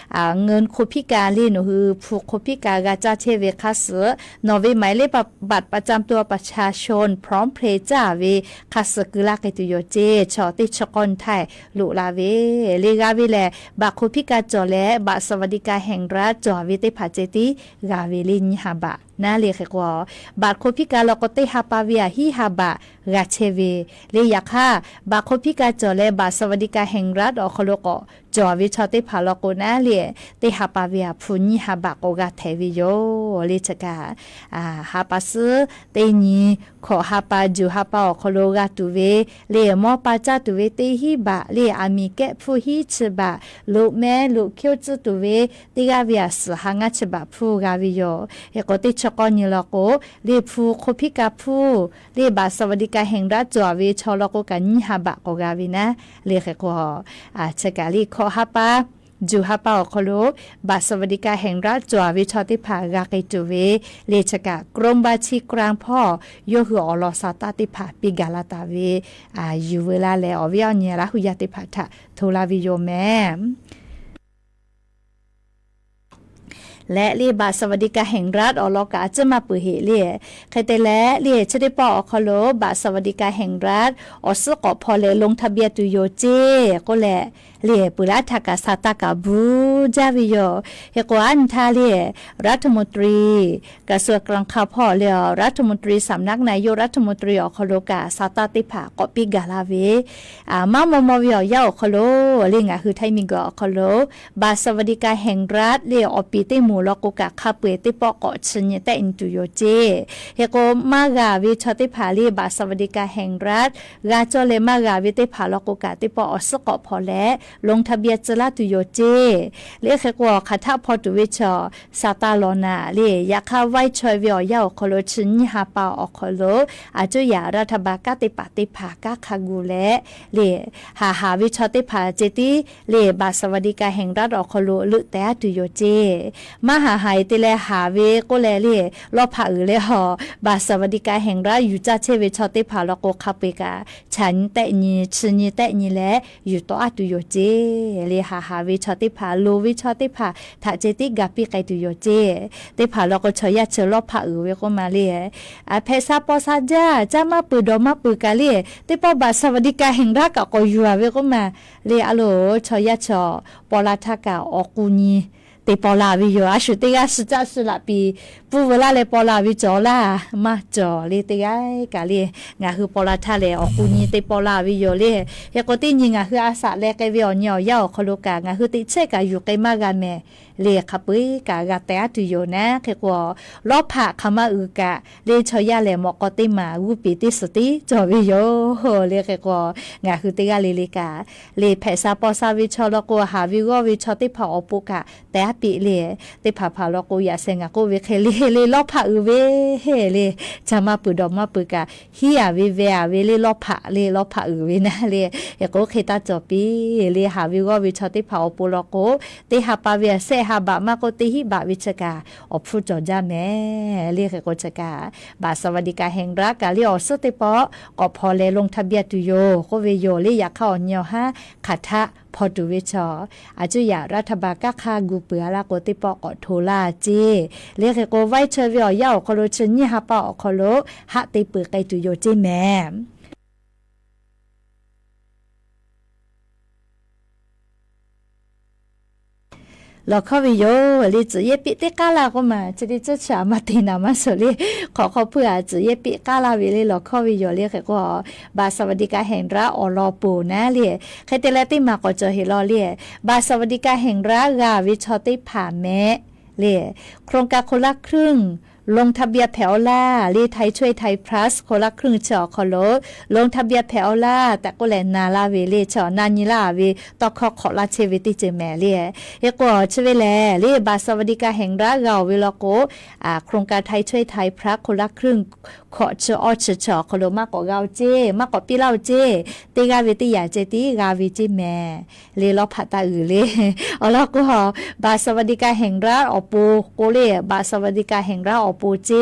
เงินคนพิการ le nawˬ hui hpu คนพิการ g'a caˇ chehˇ ve hk'a suhˍ nawˬ ve หมายเลขบัตรประจำตัวประชาชน พร้อมเพย์ caˇ ve hk'a suhˍ keu laˇ k'ai tuˬ yoˬ ce. Chi teˇ chi k'awˇ nyi htaˇ loꞈ la ve le g'a ve lehˬ บัตรคนพิการ cawˬ leh บัตรสวัสดิการแห่งรัฐ cawˬ ve teˇ hpaˍ ceh tiˉ g'a ve le nyiˇ ha baꞈ naˉ le. Hk'e k'o บัตรคนพิการ law k'o teˇ ha pa ve aꞈ hiˉ ha baꞈ g'a chehˇ ve le. Yaꞈ hk'aˇ บัตรคนพิการ cawˬ leh บัตรสวัสดิการแห่งรัฐ awˬ hk'aw lo k'awꞈ cawˬ ve chaw teˇ hpaˍ law k'o naˉ le, teˇ ha pa ve aꞈ hpu nyiˇ ha baꞈ k'awꞈ g'a htehꞈ ve yoˬ le. Chi kaꞈ ha pa suhˉ teˇ nyi hkawꞈ ha pa juˬ ha pa awˬ hk'aw lo g'a tuˬ ve le mawˇ pa caˇ tuˬ ve teˇ hinˉ baꞈ le aˬ miˍ kehˉ hpfuhˇ hiˉ chi baꞈ, loꞈ meh loꞈ hkiˇ oˇ tcuhˇ tuˬ ve teˇ g'aˇ ve aꞈ suhˍ ha ngaˇ chi baꞈ hpfuhˇ g'a ve yoˬ. Hk'e k'o teˇ chi k'awˇ nyi law k'o le hpu คนพิการ hpfuhˇ le บัตรสวัสดิการแห่งรัฐ cawˬ ve chaw law k'o kaꞈ nyiˇ ha baꞈ k'awꞈ g'a ve naˉ le. Hk'e k'o chi kaꞈ le hkawꞈ ha pa juˬ ha pa awˬ hk'aw lo บัตรสวัสดิการแห่งรัฐ cawˬ ve chaw teˇ hpaˍ g'a k'ai tuˬ ve le. Chi kaꞈ กรมบัญชีกลาง hpawˇ yawˇ hui awˬ lawn sa taˇ teˇ hpaˍ piˇ gaˬ la taˍ ve yuˬ veu laˇ leh awˬ viˉ awˬ nyi Laˇ hu yaˇ teˇ hpaˍ htaꞈ hto laˇ ve yoˬ mehˍ. Leh le บัตรสวัสดิการแห่งรัฐ awˬ lawn kaꞈ a ciˉ maˇ peuˬ heꞈ le. Hk'e te leh le chi teˇ pawˆ awˬ hk'aw lo บัตรสวัสดิการแห่งรัฐ awˬ suhˉ k'awꞈ hpaw leh ลงทะเบียน tuˬ yoˬ ce k'oˆ leh le peuˬ laˇ htaˇ kaꞈ sa taˇ kaꞈ bvuhˇ jaˇ ve yoˬ. Hk'e k'o a nyi htaˇ le รัฐมนตรี กระทรวงการคลัง hpawˇ le รัฐมนตรี สำนักนายกรัฐมนตรี awˬ hk'aw lo kaꞈ sa taˇ teˇ hpaˍ k'awꞈ piˇ gaˬ la ve maˇ maw maw ve awˬ yanˇ awˬ hk'aw lo le ngaˬ hui Htaiˇ miˬguiˬ awˬ hk'aw lo บัตรสวัสดิการแห่งรัฐ le awˬ piˍ teˇ moˍ law k'o kaꞈ hk'a peu eˬ teˇ pawˆ k'awꞈ chi nyi tehˆ nyi tuˬ yoˬ ce. Hk'e k'o maˇ g'a ve chaw teˇ hpaˍ le บัตรสวัสดิการแห่งรัฐ g'a cawˇ leh maˇ g'a ve teˇ hpaˍ law k'o kaꞈ teˇ pawˆ awˬ suhˉ k'awꞈ hpaw leh ลงทะเบียน tcuh laˇ tuˬ yoˬ ce. Le hk'e k'o hk'aˬ htaˆ hpaw tuˬ ve chaw sa taˇ law naˍ le. Yaꞈ hk'aˇ vaiˇ chaweh ve awˬ yanˇ awˬ hk'aw lo chi nyiˇ ha pa awˬ hk'aw lo a cuˇ yaꞈ รัฐบาล kanˉ te paˍ teˇ hpaˍ kanˉ hk'a gu leh le haˍ haˍ ve chaw teˇ hpaˍ ceh tiˉ le บัตรสวัสดิการแห่งรัฐ awˬ hk'aw lo leuˆ tehˍ a tuˬ yoˬ ce. Maˇ haˍ haˍ e te leh haˍ ve k'oˆ leh le lawˇ hpaꞈ uiˍ leh a บัตรสวัสดิการแห่งรัฐ yuˬ caˇ chehˇ ve chaw teˇ hpaˍ law k'o hk'a peu eˬ kaꞈ chaꞈ nyi tehˆ nyi chi nyi tehˆ nyi leh yuˬ tawˆ a tuˬ yoˬ ce. Le haˍ haˍ ve chaw teˇ hpaˍ loˍ ve chaw teˇ hpaˍ htaꞈ ceh tiˉ ga piˇ k'ai tuˬ yoˬ ce. Teˇ hpaˍ law k'o chaw yaˇ chi lawˇ hpaꞈ uiˍ ve k'oˆ ma le, a hpehꞈ sha paw sha jaˇ, caˇ maˇ peuˬ dawˬ maˇ peuˬ kaꞈ le, teˇ pawˆ บัตรสวัสดิการแห่งรัฐ kaꞈ k'awꞈ yuˬ a ve k'oˆ ma le. A loˍ chaw yaˇ chi paw la htaˇ kaꞈ awˬ k'u nyi te paw la ve yoˬ. A shu teˇ g'aˇ suh caˆ suh laꞈ piˍ pfuhˇ veu laˇ leh paw la ve cawˬ laˇ maˇ cawˬ le. Teˇ g'aˇ kaꞈ le ngaˬ hui paw la htaˇ lehˬ awˬ k'u nyi te paw la ve yoˬ le. Hk'e k'o teˇ nyi ngaˬ hui a shaꞈ leh k'ai ve awˬ nyi awˬ yanˇ awˬ hk'aw lo kaꞈ ngaˬ hui teꞈ chehˇ kaꞈ yuˬ k'ai maˇ g'a mehˍ le. Hk'a peu eˬ kaꞈ g'a tehˬ a tuˬ yoˬ naˉ. Hk'e k'o lawˇ hpaꞈ hk'aˬ ma uiˍ kaꞈ le chaw yaˇ lehˬ mawꞈ k'aw teˇ maˬ g'uˇ peˍ teˇ suhˍ tiˉ cawˬ ve yoˬ le. Hk'e k'o ngaˬ hui teˇ g'aˇ le le kaꞈ le hpehꞈ sha paw sha ve chaw law k'o haˍ ve g'awˇ ve chaw teˇ hpaˍ awˬ pon kaꞈ tehˬ a piˇ le. Teˇ hpaˍ hpaˍ law k'o yaꞈ sheh ngaˬ k'oˆ ve hk'e le le lawˇ hpaꞈ uiˍ ve le, caˇ maˇ peuˬ dawˬ maˇ peuˬ kaꞈ hiˉ a ve ve a ve le lawˇ hpaꞈ le lawˇ hpaꞈ uiˍ ve naˉ le. Hk'e k'o hk'e taˇ cawˬ piˇ le haˍ ve g'awˇ ve chaw teˇ hpaˍ awˬ pon law k'o teˇ ha pa ve a shehˆ ha baꞈ maˇ k'oˆ teˇ hinˉ baꞈ ve chi kaꞈ awˬ hpfuhˇ cawˬ jaˇ mehˍ le. Hk'e k'o chi kaꞈ บัตรสวัสดิการแห่งรัฐ kaꞈ le awˬ suhˉ teˇ pawˆ k'awꞈ hpaw leh ลงทะเบียน tuˬ yoˬ k'oˆ ve yoˬ le. Yaꞈ hk'aˇ awˬ nyi awˬ haˉ hk'aˬ htaˆ hpaw tuˬ ve chaw a cuˇ yaꞈ รัฐบาล kanˉ hk'a gu peuˬ a laˇ k'o teˇ pawˆ k'awꞈ hto laˇ ce. Le hk'e k'o vaiˇ chaweh ve awˬ yanˇ awˬ hk'aw lo chi nyiˇ ha pa awˬ hk'aw lo haˆ te peuˬ k'ai tuˬ yoˬ ce mehˍ. Lawˬ hkawˇ ve yoˬ le, tcuhˬ yehˇ piˆ teˇ k'aˉ laˇ k'oˆ ma, chi teˇ ceuˬ chi a maˇ te naˍ maˇ suhˍ le, hk'awꞈ hk'aw hpuiˇ a tcuhˬ yehˇ piˆ k'aˉ laˇ ve le, lawˬ hkawˇ ve yoˬ le. Hk'e k'o, บัตรสวัสดิการแห่งรัฐ awˬ lawn ponˬ naˉ le, hk'e te leh teˇ maˬ k'awꞈ cawˬ heˍ law le, บัตรสวัสดิการแห่งรัฐ g'a ve chaw teˇ hpaˍ mehˍ le, โครงการคนละครึ่ง ลงทะเบียน hpehꞈ-aw laˇ le, ไทยช่วยไทย Plus คนละครึ่ง chi awˬ hk'aw lo ลงทะเบียน hpehꞈ-aw laˇ tehꞈ k'oˆ leh na laˇ ve le, chi awˬ na nyi laˇ ve tawˇ hkawˇ hk'awꞈ laˇ chehˇ ve teˇ ceuˬ mehˍ le. Hk'e k'o chi ve lehˬ le, บัตรสวัสดิการแห่งรัฐ g'a-oˬ ve law k'o, โครงการ ไทยช่วยไทย Plus คนละครึ่ง hkawꞈ chi awˇ chi chi awˬ hk'aw lo maˇ k'awꞈ g'a-oˬ ceˇ, maˇ k'awꞈ piˇ laˇ-oˬ ceˇ, teˇ g'aˇ ve teˇ yanˇ ceh tiˉ g'a ve ceˇ mehˍ le, lawˇ hpaꞈ taˇ uiˍ le. Awˬ lawn k'o, บัตรสวัสดิการแห่งรัฐ awˬ pon k'o le, บัตรสวัสดิการแห่งรัฐ awˬ pon ceˇ.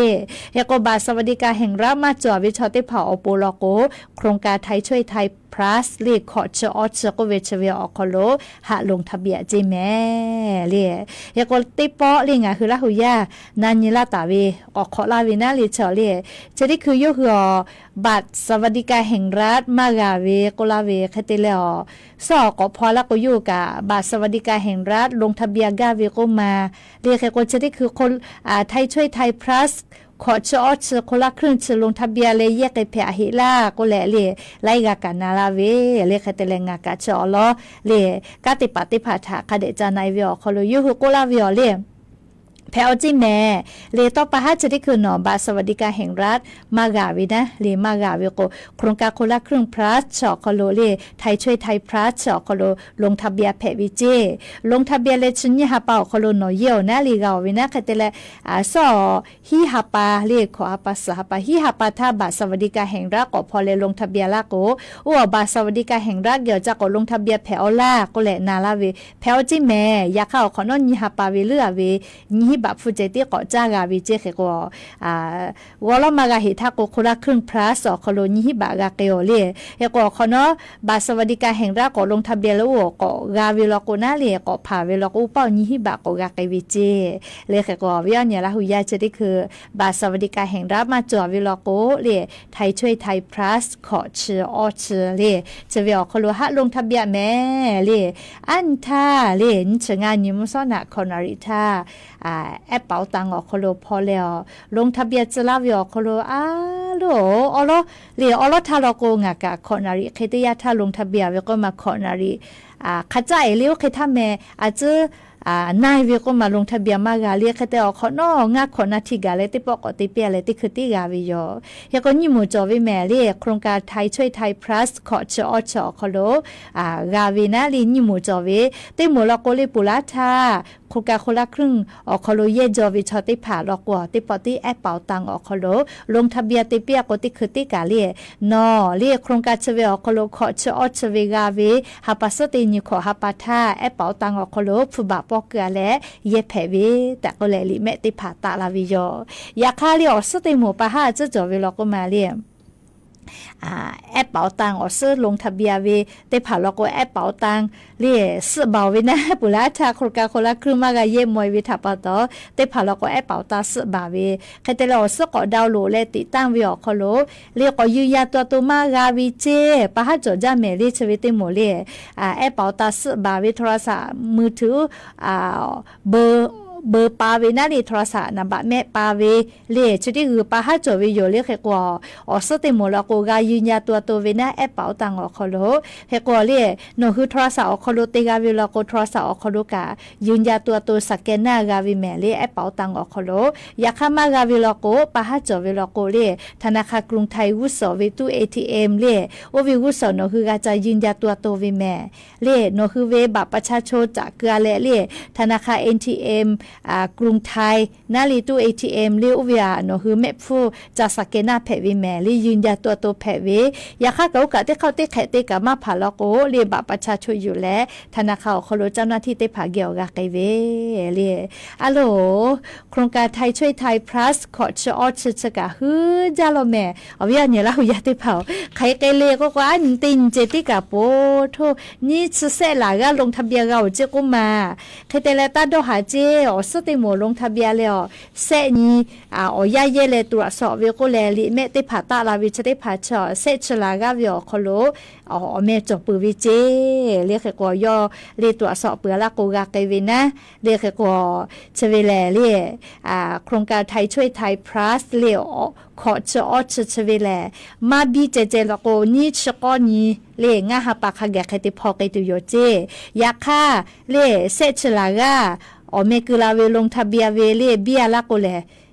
Hk'e k'o, บัตรสวัสดิการแห่งรัฐ maˇ cawˬ ve chaw teˇ hpaˍ awˬ pon law k'o, โครงการ ไทยช่วยไทย Plus le, hkawꞈ chi awˇ chi k'oˆ ve chi ve awˬ hk'aw lo haꞈ ลงทะเบียน ceˇ mehˍ le. Hk'e k'o, teˇ pawˆ le ngaˬ hui Laˇ hu yaˇ na nyi laˇ taˍ ve, k'awꞈ hk'awꞈ laˇ ve naˉ le, chi le, chi teˇ hkui yawˇ hui awˬ บัตรสวัสดิการแห่งรัฐ maˇ g'a ve k'oˆ laˇ ve hk'e te leh, awˬ suhˉ awˬ k'awꞈ hpaw laˇ k'o, yawˇ hui kaꞈ บัตรสวัสดิการแห่งรัฐ ลงทะเบียน gaˇ ve k'oˆ ma le. Hk'e k'o, chi teˇ hkui ไทยช่วยไทย Plus hkawꞈ chi awˇ chi คนละครึ่ง chi ลงทะเบียน leh yehˇ k'ai hpehꞈ a heˆ laˇ k'oˆ leh le, laiˉ g'a kaꞈ na laˇ ve le. Hk'e te leh ngaˬ kaꞈ chi awˬ lawn le, kanˉ teˇ hpaˍ teˇ hpaˍ htaꞈ hk'a dehꞈ ca na-e ve awˬ hk'aw lo yawˇ hui k'oˆ laˇ ve awˬ le, hpehꞈ-aw ceˇ mehˍ le. Tawˇ pa haˉ chi teˇ hkui nawˬ บัตรสวัสดิการแห่งรัฐ maˇ g'a ve naˉ le, maˇ g'a ve k'o, โครงการคนละครึ่ง Plus chi awˬ hk'aw lo le, ไทยช่วยไทย Plus chi awˬ hk'aw lo ลงทะเบียน hpehꞈ ve ceˇ. ลงทะเบียน leh chi nyiˇ ha pa awˬ hk'aw lo nawˬ yehˇ-oˬ naˉ le g'a-oˬ ve naˉ hk'e te leh, suhˉ hiˉ ha pa le, hkawꞈ ha pa, suhˍ ha pa, hiˉ ha pa htaˇ บัตรสวัสดิการแห่งรัฐ k'awꞈ hpaw leh ลงทะเบียน laˇ k'o, oˇ awˬ บัตรสวัสดิการแห่งรัฐ geh awˬ ca k'awꞈ ลงทะเบียน hpehꞈ-aw laˇ k'oˆ leh na laˇ ve, hpehꞈ-aw ceˇ mehˍ. Yaꞈ hk'aˇ awˬ hk'awꞈ nawˉ nyiˇ ha pa ve leuˉ-a ve nyiˇ hinˉ baꞈ hpfuhˇ ceh tiˉ k'awꞈ caˇ g'a ve ceˇ. Hk'e k'o, g'aw lawˉ maˇ g'a heˆ htaˇ k'o, คนละครึ่ง Plus awˬ hk'aw lo nyiˇ hinˉ baꞈ g'a k'ai-aw le. Hk'e k'o awˬ hk'awꞈ nawˉ บัตรสวัสดิการแห่งรัฐ k'awꞈ ลงทะเบียน leh oˇ awˬ k'awꞈ g'a ve law k'o naˉ le, k'awꞈ hpanˍ ve law k'o, oˇ paˆ awˬ nyiˇ hinˉ baꞈ k'awꞈ g'a k'ai ve ceˇ. Le hk'e k'o, awˬ viˉ awˬ nyi Laˇ hu yaˇ chi teˇ hkui บัตรสวัสดิการแห่งรัฐ maˇ cawˬ ve law k'o le, ไทยช่วยไทย Plus hkawꞈ chi awˇ chi le, chi ve awˬ hk'aw lo haꞈ ลงทะเบียน mehˍ le. Aˉ nyi htaˇ le, nyi chi ngaˇ nyi mvuhˇ shawˉ naꞈ hkawꞈ naˍ riˍ htaˇ, แอปเป๋าตัง awˬ hk'aw lo hpaw leh awˬ ลงทะเบียน tcuh laˇ ve awˬ hk'aw lo, a loˬ, awˉ lawˉ le, awˉ lawˉ htaˇ law k'o ngaˬ kaꞈ hkawꞈ naˍ riˍ hk'e teˇ yanˇ htaˇ ลงทะเบียน ve k'oˆ ma hkawꞈ naˍ riˍ hk'a caˆ-e le, oˇ hk'e htaˇ meh a tcuhˉ na-e ve k'oˆ ma ลงทะเบียน maˇ g'a le. Hk'e te awˬ hk'awꞈ nawˉ ngaˇ hkawꞈ naˆ htiˇ gaˬ leh teˇ pawˆ k'awꞈ te piˇ-a leh teˇ hkui tiˉ g'a ve yoˬ. Hk'e k'o nyiˇ moˍ cawˬ ve mehˍ le, โครงการ ไทยช่วยไทย Plus hkawꞈ chi awˇ chi awˬ hk'aw lo g'a ve naˉ le, nyiˇ moˍ cawˬ ve. Teˇ moˍ law k'o le, ponˬ laˇ htaˇ โครงการคนละครึ่ง awˬ hk'aw lo yehˇ jaw ve chaw teˇ hpaˍ law k'o, teˇ pawˆ tiˉ แอปเป๋าตัง awˬ hk'aw lo ลงทะเบียน te piˇ-a k'o, teˇ hkui tiˉ kaꞈ le, nawˬ le โครงการ chi ve awˬ hk'aw lo hkawꞈ chi awˇ chi ve g'a ve, ha pa suhˉ teˇ nyi hkawꞈ ha pa htaˇ แอปเป๋าตัง awˬ hk'aw lo hpu baˬ pawˇ keu-a leh yehˇ hpehꞈ ve tehꞈ k'oˆ leh liꞈ mehˆ teˇ hpaˍ taˆ la ve yoˬ. Yaꞈ hk'aˇ le, awˬ suhˉ teˇ moˍ pa haˉ a tcuhˉ cawˬ ve law k'o ma le, แอปเป๋าตัง awˬ suhˉ ลงทะเบียน ve teˇ hpaˍ law k'o, แอปเป๋าตัง le suhˆ baˬ-oˬ ve naˉ, ponˬ laˇ htaˇ โครงการคนละครึ่ง maˇ g'a yehˇ maw-e ve htaꞈ pa taw, teˇ hpaˍ law k'o แอปเป๋าตัง suhˆ baˬ ve. Hk'e te leh awˬ suhˉ k'awꞈ ดาวน์โหลด leh ติดตั้ง ve awˬ hk'aw lo le, k'awꞈ ยืนยันตัวตน maˇ g'a ve ceˇ, pa haˉ cawˬ jaˇ mehˍ le, chi ve teˇ moˍ le, แอปเป๋าตัง suhˆ baˬ ve โทรศัพท์มือถือ เบอร์ เบอร์ pa ve naˉ le, โทรศัพท์ นามบัตร mehˆ pa ve le, chi teˇ g'uiˬ pa haˉ cawˬ ve yoˬ le. Hk'e k'o, awˬ suhˉ teˇ moˍ law k'o g'a ยืนยันตัวตน ve naˉ แอปเป๋าตัง awˬ hk'aw lo. Hk'e k'o le, nawˬ hui โทรศัพท์ awˬ hk'aw lo te g'a ve law k'o, โทรศัพท์ awˬ hk'aw lo kaꞈ ยืนยันตัวตน สแกนเนอร์ g'a ve mehˍ le, แอปเป๋าตัง awˬ hk'aw lo. Yaꞈ hk'aˇ maˇ g'a ve law k'o, pa haˉ cawˬ ve law k'o le, ธนาคารกรุงไทย g'uˇ suhˍ ve ตู้ เอทีเอ็ม le, oˇ ve g'uˇ suhˍ nawˬ hui g'a ca ยืนยันตัวตน ve mehˍ le. Nawˬ hui ve บัตรประชาชน caꞈ keu-a leh le, ธนาคาร เอทีเอ็ม กรุงไทย naˉ le, ตู้ เอทีเอ็ม le, oˇ ve aꞈ nawˬ hui mehˆ hpfuhˇ ca สแกนเนอร์ hpehꞈ ve mehˍ le, ยืนยันตัวตน hpehꞈ ve. Yaꞈ hk'aˇ kaꞈ oˇ kaꞈ teˇ hk'aˇ teˇ hk'ehꞈ te kaꞈ maˇ hpanˍ law k'o le, บัตรประชาชน yuˬ leh ธนาคาร awˬ hk'aw lo เจ้าหน้าที่ teˇ hpaˍ geh awˬ g'a k'ai ve le. A loˬ, โครงการ ไทยช่วยไทย Plus hkawꞈ chi awˇ chi chi kaꞈ huiˉ jaˇ law mehˍ. Awˬ viˉ awˬ nyi Laˇ hu yaˇ teˇ hpaˍ-oˬ, hk'aˬ hk'e k'ai le k'oˆ k'o, aˉ nyi teˇ nyi ceh tiˉ kaꞈ po htoˇ, nyiˇ chi sehˆ laˬ g'aˇ ลงทะเบียน g'a-oˬ ceˇ k'oˆ ma. Hk'e te leh taˇ dawˇ haˍ ceˇ. awˬ suhˉ teˇ moˍ ลงทะเบียน leh awˬ sehˆ nyi awˬ yanˇ yehˇ leh ตรวจสอบ ve k'oˆ leh, liꞈ mehˆ teˇ hpaˍ taˆ la ve chi teˇ hpaˍ chi awˬ sehˆ chi laˬ g'aˇ ve awˬ hk'aw lo awˬ meh cawˬ peuˬ ve ceˇ. Le hk'e k'o yawˇ le ตรวจสอบ peuˬ laˇ k'o g'a k'ai ve naˉ. Le hk'e k'o chi ve lehˬ le โครงการไทยช่วยไทย Plus le hkawꞈ chi awˇ chi chi ve lehˬ, maˇ biˇ ceh ceh law k'o nyiˇ chi k'awˇ nyi le ngaˇ ha pa hk'a gaˬ hk'e te hpaw k'ai tuˬ yoˬ ceˇ. Yaꞈ hk'aˇ le sehˆ chi laˬ g'aˇ awˬ meh keu la ve ลงทะเบียน ve le biˇ a laˇ k'o lehˬ,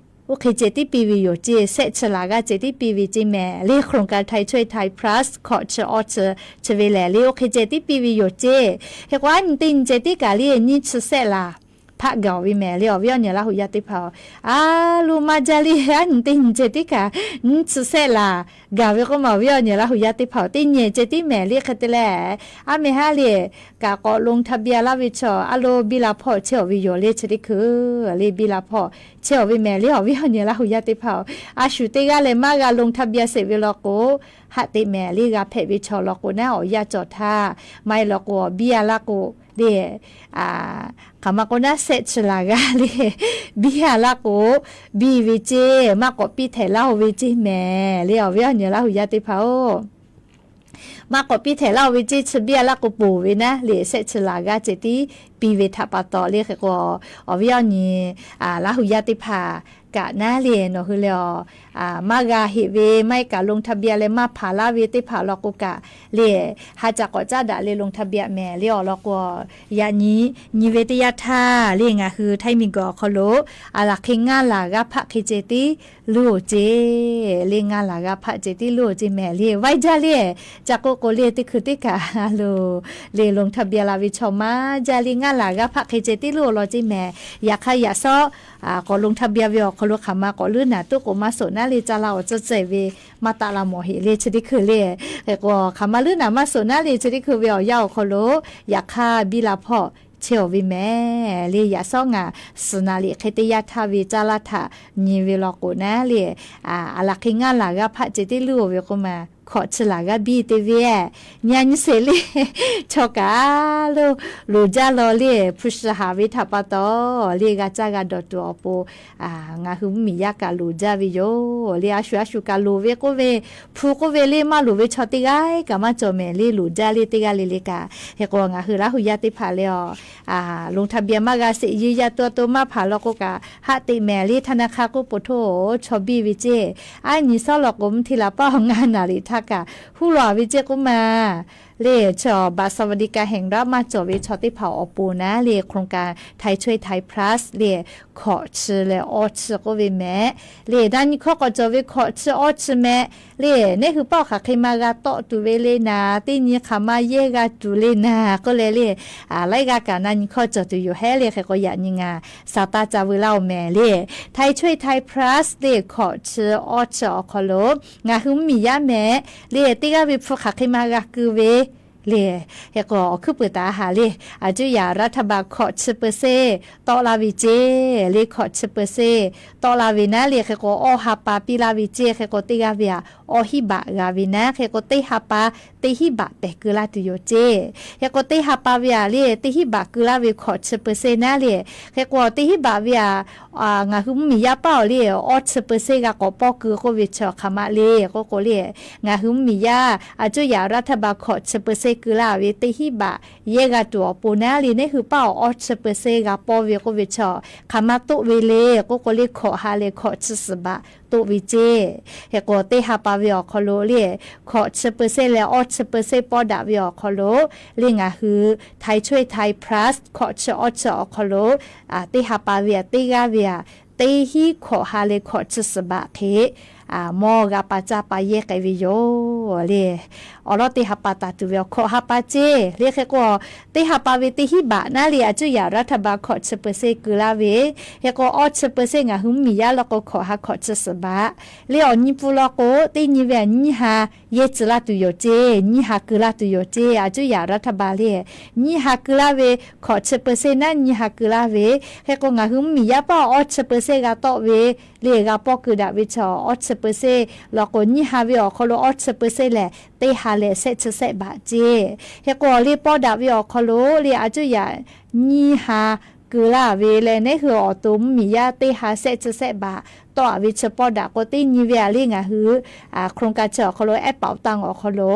oˇ hk'e ceh tiˉ piˇ ve yoˬ ceˇ. Sehˆ chi laˬ g'aˇ ceh tiˉ piˇ ve ceˇ mehˍ. Le โครงการไทยช่วยไทย Plus hkawꞈ chi awˇ chi chi ve lehˬ le oˇ hk'e ceh tiˉ piˇ ve yoˬ ceˇ. Hk'e k'o aˉ nyi teˇ nyi ceh tiˉ kaꞈ le nyiˇ chi sehˆ laˬ hpaˆ gaˬ ve mehˍ. Le awˬ viˉ awˬ nyi Laˇ huˍ yaˇ teˇ hpaˍ-oˬ, a lo maˇ jaˇ le aˉ nyi teˇ nyi ceh tiˉ kaꞈ nyiˇ chi sehˆ laˬ gaˬ ve k'oˆ ma awˬ viˉ awˬ nyi Laˇ huˍ yaˇ teˇ hpaˍ-oˬ, teˇ nyi ceh tiˉ mehˍ. Le hk'e te leh, aˉ meh haˉ le kaꞈ k'awꞈ ลงทะเบียน laˇ ve chaw a lo biˇ la hpawˇ chehˇ awˬ ve yoˬ. Le chi teˇ hkui le biˇ la hpawˇ chehˇ awˬ ve mehˍ. Le awˬ viˉ awˬ nyi Laˇ huˍ yaˇ teˇ hpaˍ-oˬ, a shu teˇ g'aˇ leh maˇ g'a ลงทะเบียน sheˍ ve law k'o, haꞈ teꞈ mehˍ. Le g'a hpehꞈ ve chaw law k'o naˉ awˬ yanˇ cawˬ htaˇ, maˇ heˆ law k'o biˇ a laˇ k'o le, hk'aˬ ma k'o naˉ sehˆ chi laˬ g'aˇ le biˇ a laˇ k'o biˇ ve ceˇ, maˇ k'awꞈ piˇ htehꞈ laˇ-oˬ ve ceˇ mehˍ. Le awˬ viˉ awˬ nyi Laˇ huˍ yaˇ teˇ hpaˍ-oˬ, maˇ k'awꞈ piˇ htehꞈ laˇ-oˬ ve ceˇ, chi biˇ a laˇ k'o ponˬ ve naˉ le sehˆ chi laˬ g'aˇ ceh tiˉ piˇ ve htaꞈ pa taw le hk'e k'o, awˬ viˉ awˬ nyi Laˇ huˍ yaˇ teˇ hpaˍ kaꞈ naˉ le nawˬ hui leh awˬ maˇ g'a heꞈ ve maˇ heˆ kaꞈ ลงทะเบียน leh maˇ hpanˍ laˇ ve teˇ hpaˍ law k'o kaꞈ le, ha caꞈ k'awꞈ caˉ daꞈ le ลงทะเบียน mehˍ. Le awˬ lawn k'o yaꞈ nyi nyi ve teˇ yanˇ htaˇ le ngaˬ hui Htaiˇ miˬguiˬ awˬ hk'aw lo a laˬ hk'e ngaˇ laˬ g'aˇ hpaˆ hk'e ceh tiˉ luˇ-oˬ ceˇ. Le ngaˇ laˬ g'aˇ hpaˆ ceh tiˉ luˇ-oˬ ceˇ mehˍ. Le vaiˇ jaˇ le, ca k'oˆ k'o le teˇ hkui teˇ kaꞈ lo le ลงทะเบียน la ve chaw maˇ jaˇ le ngaˇ laˬ g'aˇ hpaˆ hk'e ceh tiˉ luˇ-oˬ law ceˇ mehˍ. Yaꞈ hk'aˇ yaꞈ shawˉ k'awꞈ ลงทะเบียน ve awˬ hk'aw lo hk'aˬ ma k'awꞈ leuˉ naˍ tuˉ k'o maˇ shoˍ naˉ le ca la awˬ tcuhˇ cehˬ ve maˇ taˆ la mawˬ heꞈ. Le chi teˇ hkui le hk'e k'o hk'aˬ ma leuˉ naˍ maˇ shoˍ naˉ le chi teˇ hkui ve awˬ yanˇ awˬ hk'aw lo yaꞈ hk'aˇ biˇ la hpawˇ chehˇ awˬ ve mehˍ. Le yaꞈ shawˉ ngaˬ suhˍ naˍ liꞈ hk'e teˇ yanˇ htaˇ ve caˇ laˇ htaꞈ nyi ve law k'o naˉ le, a laˬ hk'e ngaˇ laˬ g'aˇ hpaˆ ceh tiˉ luˇ-oˬ ve k'oˆ ma hkawꞈ chi laˬ g'aˇ biˇ te ve nyi a nyi sheˍ le chaw kaꞈ lo loˍ jaˇ law le hpu shi haˍ ve htaꞈ pa taw le g'a caˇ g'a dawˬ tuˬ awˬ pon ngaˬ hui mvuhˇmiˬ yaˇ kaꞈ loˍ jaˇ ve yoˬ. Le a shu a shu kaꞈ loˍ ve k'oˆ ve, hpu k'oˆ ve le maˇ loˍ ve chaw teˇ g'aˇ kaꞈ maˇ cawˬ mehˍ. Le loˍ jaˇ le teˇ g'aˇ le le kaꞈ. Hk'e k'o ngaˬ hui Laˇ huˍ yaˇ teˇ hpaˍ le awˬ ลงทะเบียน maˇ g'a sheˍ, yehˇ yaˇ to to maˇ hpanˍ law k'o kaꞈ haˆ teꞈ mehˍ. Le ธนาคาร k'oˆ po htoˇ chaw biˇ ve ceˇ. Aˉ nyi shawˉ law k'o mvuhˇ hti la paˇ awˬ ngaˇ naˍ liꞈ htaˇ kaꞈ huˉ law ve ceˇ k'oˆ ma le chaw บัตรสวัสดิการแห่งรัฐ maˇ cawˬ ve chaw teˇ hpaˍ awˬ pon naˉ le โครงการไทยช่วยไทย Plus le hkawꞈ chi leh awˇ chi k'oˆ ve mehˍ. Le na nyi hkawˇ k'awꞈ cawˬ ve hkawꞈ chi awˇ chi mehˍ. Le neˉ hui paˆ hk'aˬ hk'e ma g'a tawˆ tuˬ ve le naˍ, teˇ nyi hk'aˬ ma yehˇ g'a tuˬ le naˍ k'oˆ leh le, laiˉ g'aˇ kaꞈ na nyi hkawˇ cawˬ tuˬ yoˬ hehˉ. Le hk'e k'o yaꞈ nyi ngaˬ sa taˇ ca veu laˇ-oˬ mehˍ. Le ไทยช่วยไทย Plus le hkawꞈ chi awˇ chi awˬ hk'aw lo ngaˬ hui mvuhˇmiˬ yaˇ mehˍ. Le teˇ g'aˇ ve hpu hk'aˬ hk'e ma g'a keu ve le hk'e k'o awˬ hkuiˉ peuˬ taˍ haˍ le, a cuˇ yaꞈ รัฐบาล hkawꞈ chi เปอร์เซ็นต์ tawˆ laˇ ve ceˇ. Le hkawꞈ chi เปอร์เซ็นต์ tawˆ laˇ ve naˉ le hk'e k'o awˇ ha pa piˇ laˇ ve ceˇ. Hk'e k'o teˇ g'aˇ ve aꞈ awˇ hiˉ baꞈ g'a ve naˉ hk'e k'o teˇ ha pa teˇ hiˉ baꞈ pehˬ keu laˇ tuˬ yoˬ ceˇ. Hk'e k'o teˇ ha pa ve aꞈ le teˇ hiˉ baꞈ keu laˇ ve hkawꞈ chi เปอร์เซ็นต์ naˉ le hk'e k'o teˇ hiˉ baꞈ ve aꞈ ngaˬ hui mvuhˇmiˬ yaˇ paˇ awˬ le awˇ chi เปอร์เซ็นต์ g'a k'awꞈ pawˇ keu k'oˆ ve chi hk'aˬ ma le k'oˆ k'o le, ngaˬ hui mvuhˇmiˬ yaˇ a cuˇ yaꞈ รัฐบาล hkawꞈ chi เปอร์เซ็นต์ keu laˇ ve teˇ hiˉ baꞈ yehˇ g'a tuˬ awˬ pon naˉ le neˉ hui paˇ awˬ awˇ chi เปอร์เซ็นต์ g'a pawˇ ve k'oˆ ve chi hk'aˬ ma toˆ ve le k'oˆ k'o le hkawꞈ ha leh hkawꞈ chi suhˍ baꞈ toˆ ve ceˇ. Hk'e k'o teˇ ha pa ve awˬ hk'aw lo le hkawꞈ chi เปอร์เซ็นต์ leh awˇ chi เปอร์เซ็นต์ pawˇ daꞈ ve awˬ hk'aw lo le ngaˬ hui ไทยช่วยไทย Plus hkawꞈ chi awˇ chi awˬ hk'aw lo teˇ ha pa ve aꞈ teˇ g'aˇ ve aꞈ teˇ hiˉ hkawꞈ ha leh hkawꞈ chi suhˍ baꞈ hk'e mawˇ g'a pa caˇ pa yehˇ k'ai ve yoˬ le. Awˬ lawn teˇ ha pa taˍ tuˬ ve awˬ hkawꞈ ha pa ceˇ. Le hk'e k'o teˇ ha pa ve teˇ hiˉ baꞈ naˉ le a cuˇ yaꞈ รัฐบาล hkawꞈ chi เปอร์เซ็นต์ keu laˇ ve, hk'e k'o awˇ chi เปอร์เซ็นต์ ngaˬ hui mvuhˇmiˬ yaˇ law k'o hkawꞈ ha hkawꞈ chi suhˍ baꞈ le awˬ nyi pun law k'o teˇ nyi ve aꞈ nyiˇ ha yehˇ tcuh laˇ tuˬ yoˬ ceˇ, nyiˇ ha keu laˇ tuˬ yoˬ ceˇ. A cuˇ yaꞈ รัฐบาล le nyiˇ ha keu laˇ ve hkawꞈ chi เปอร์เซ็นต์ naˉ nyiˇ ha keu laˇ ve, hk'e k'o ngaˬ hui mvuhˇmiˬ yaˇ paˇ awˇ chi เปอร์เซ็นต์ g'a tawˆ ve le g'a pawˇ keu daꞈ ve chaw awˇ chi เปอร์เซ็นต์ law k'o nyiˇ ha ve awˬ hk'aw lo awˇ chi เปอร์เซ็นต์ lehˬ teˇ ha leh shehˆ chi shehˆ baꞈ ceˇ. Hk'e k'o le pawˇ daꞈ ve awˬ hk'aw lo le a cuˇ yaꞈ nyiˇ ha keu laˇ ve leh, neˉ hui awˬ to mvuhˇmiˬ yaˇ teˇ ha shehˆ chi shehˆ baꞈ tawˆ-a ve chi pawˇ daꞈ k'o, teˇ nyi ve-a le ngaˬ hui โครงการ chi awˬ hk'aw lo ehˉ paoˍ taˇ awˬ hk'aw lo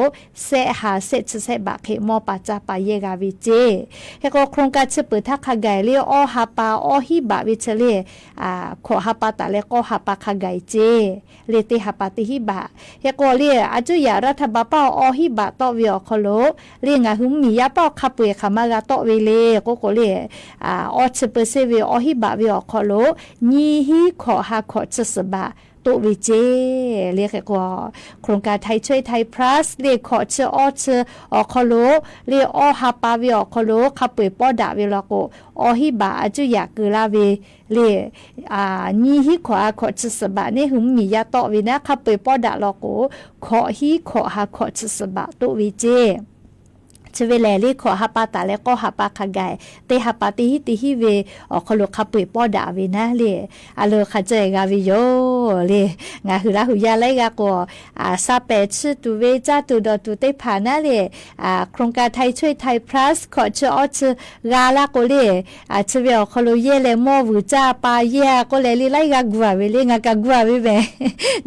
shehˆ ha shehˆ chi shehˆ baꞈ hk'e mawˇ pa caˇ pa yehˇ g'a ve ceˇ. Hk'e k'o โครงการ chi peuˬ htaˇ hk'a gaˬ le awˇ ha pa awˇ hinˉ baꞈ ve chi le, hkawꞈ ha pa taˍ leh k'awˇ ha pa hk'a gaˬ ceˇ. Le teˇ ha pa teˇ hinˉ baꞈ. Hk'e k'o le, a cuˇ yaꞈ รัฐบาล paˇ awˇ hinˉ baꞈ tawˆ ve awˬ hk'aw lo le, ngaˬ hui mvuhˇmiˬ yaˇ paˇ hk'a peu-eˬ hk'aˬ ma g'a tawˆ ve le k'oˆ k'o le, awˇ chi เปอร์เซ็นต์ ve awˇ hinˉ baꞈ ve awˬ hk'aw lo nyiˇ hinˉ hkawꞈ ha hkawꞈ chi suhˍ baꞈ toˆ ve ceˇ. Le hk'e k'o, โครงการ ไทยช่วยไทยพลัส le hkawꞈ chi awˇ chi awˬ hk'aw lo le, awˇ ha pa ve awˬ hk'aw lo hk'a peu-eˬ pawˇ daꞈ ve law k'o, awˇ hinˉ baꞈ a cuˇ yaꞈ keu laˇ ve le, nyiˇ hinˉ hkawꞈ ha hkawꞈ chi suhˍ baꞈ neˉ hui mvuhˇmiˬ yaˇ tawˆ ve naˉ, hk'a peu-eˬ pawˇ daꞈ law k'o, hkawꞈ hinˉ hkawꞈ ha hkawꞈ chi suhˍ baꞈ toˆ ve ceˇ. Chi ve lehˬ le, hkawꞈ ha pa taˍ leh k'awˇ ha pa hk'a gaˬ, teˇ ha pa teˇ hinˉ teˇ hinˉ ve awˬ hk'aw lo hk'a peu-eˬ pawˇ daꞈ ve naˉ le, a lo hk'a caweh g'a ve yoˬ le. Ngaˬ hui Laˇ hu yaˇ laiˉ g'aˇ k'o, a sha pehˍ chiˇ tuˬ ve caˇ tuˬ dawˬ tuˬ teˇ hpaˍ naˉ le, โครงการ ไทยช่วยไทยพลัส hkawꞈ chi awˇ chi g'a laˇ k'o le, a chi ve awˬ hk'aw lo yehˇ leh mawˇ vuiˬ caˇ pa yehˇ-a k'oˆ leh le, laiˉ g'aˇ gu-a ve le, ngaˬ kaꞈ gu-a ve mehˍ.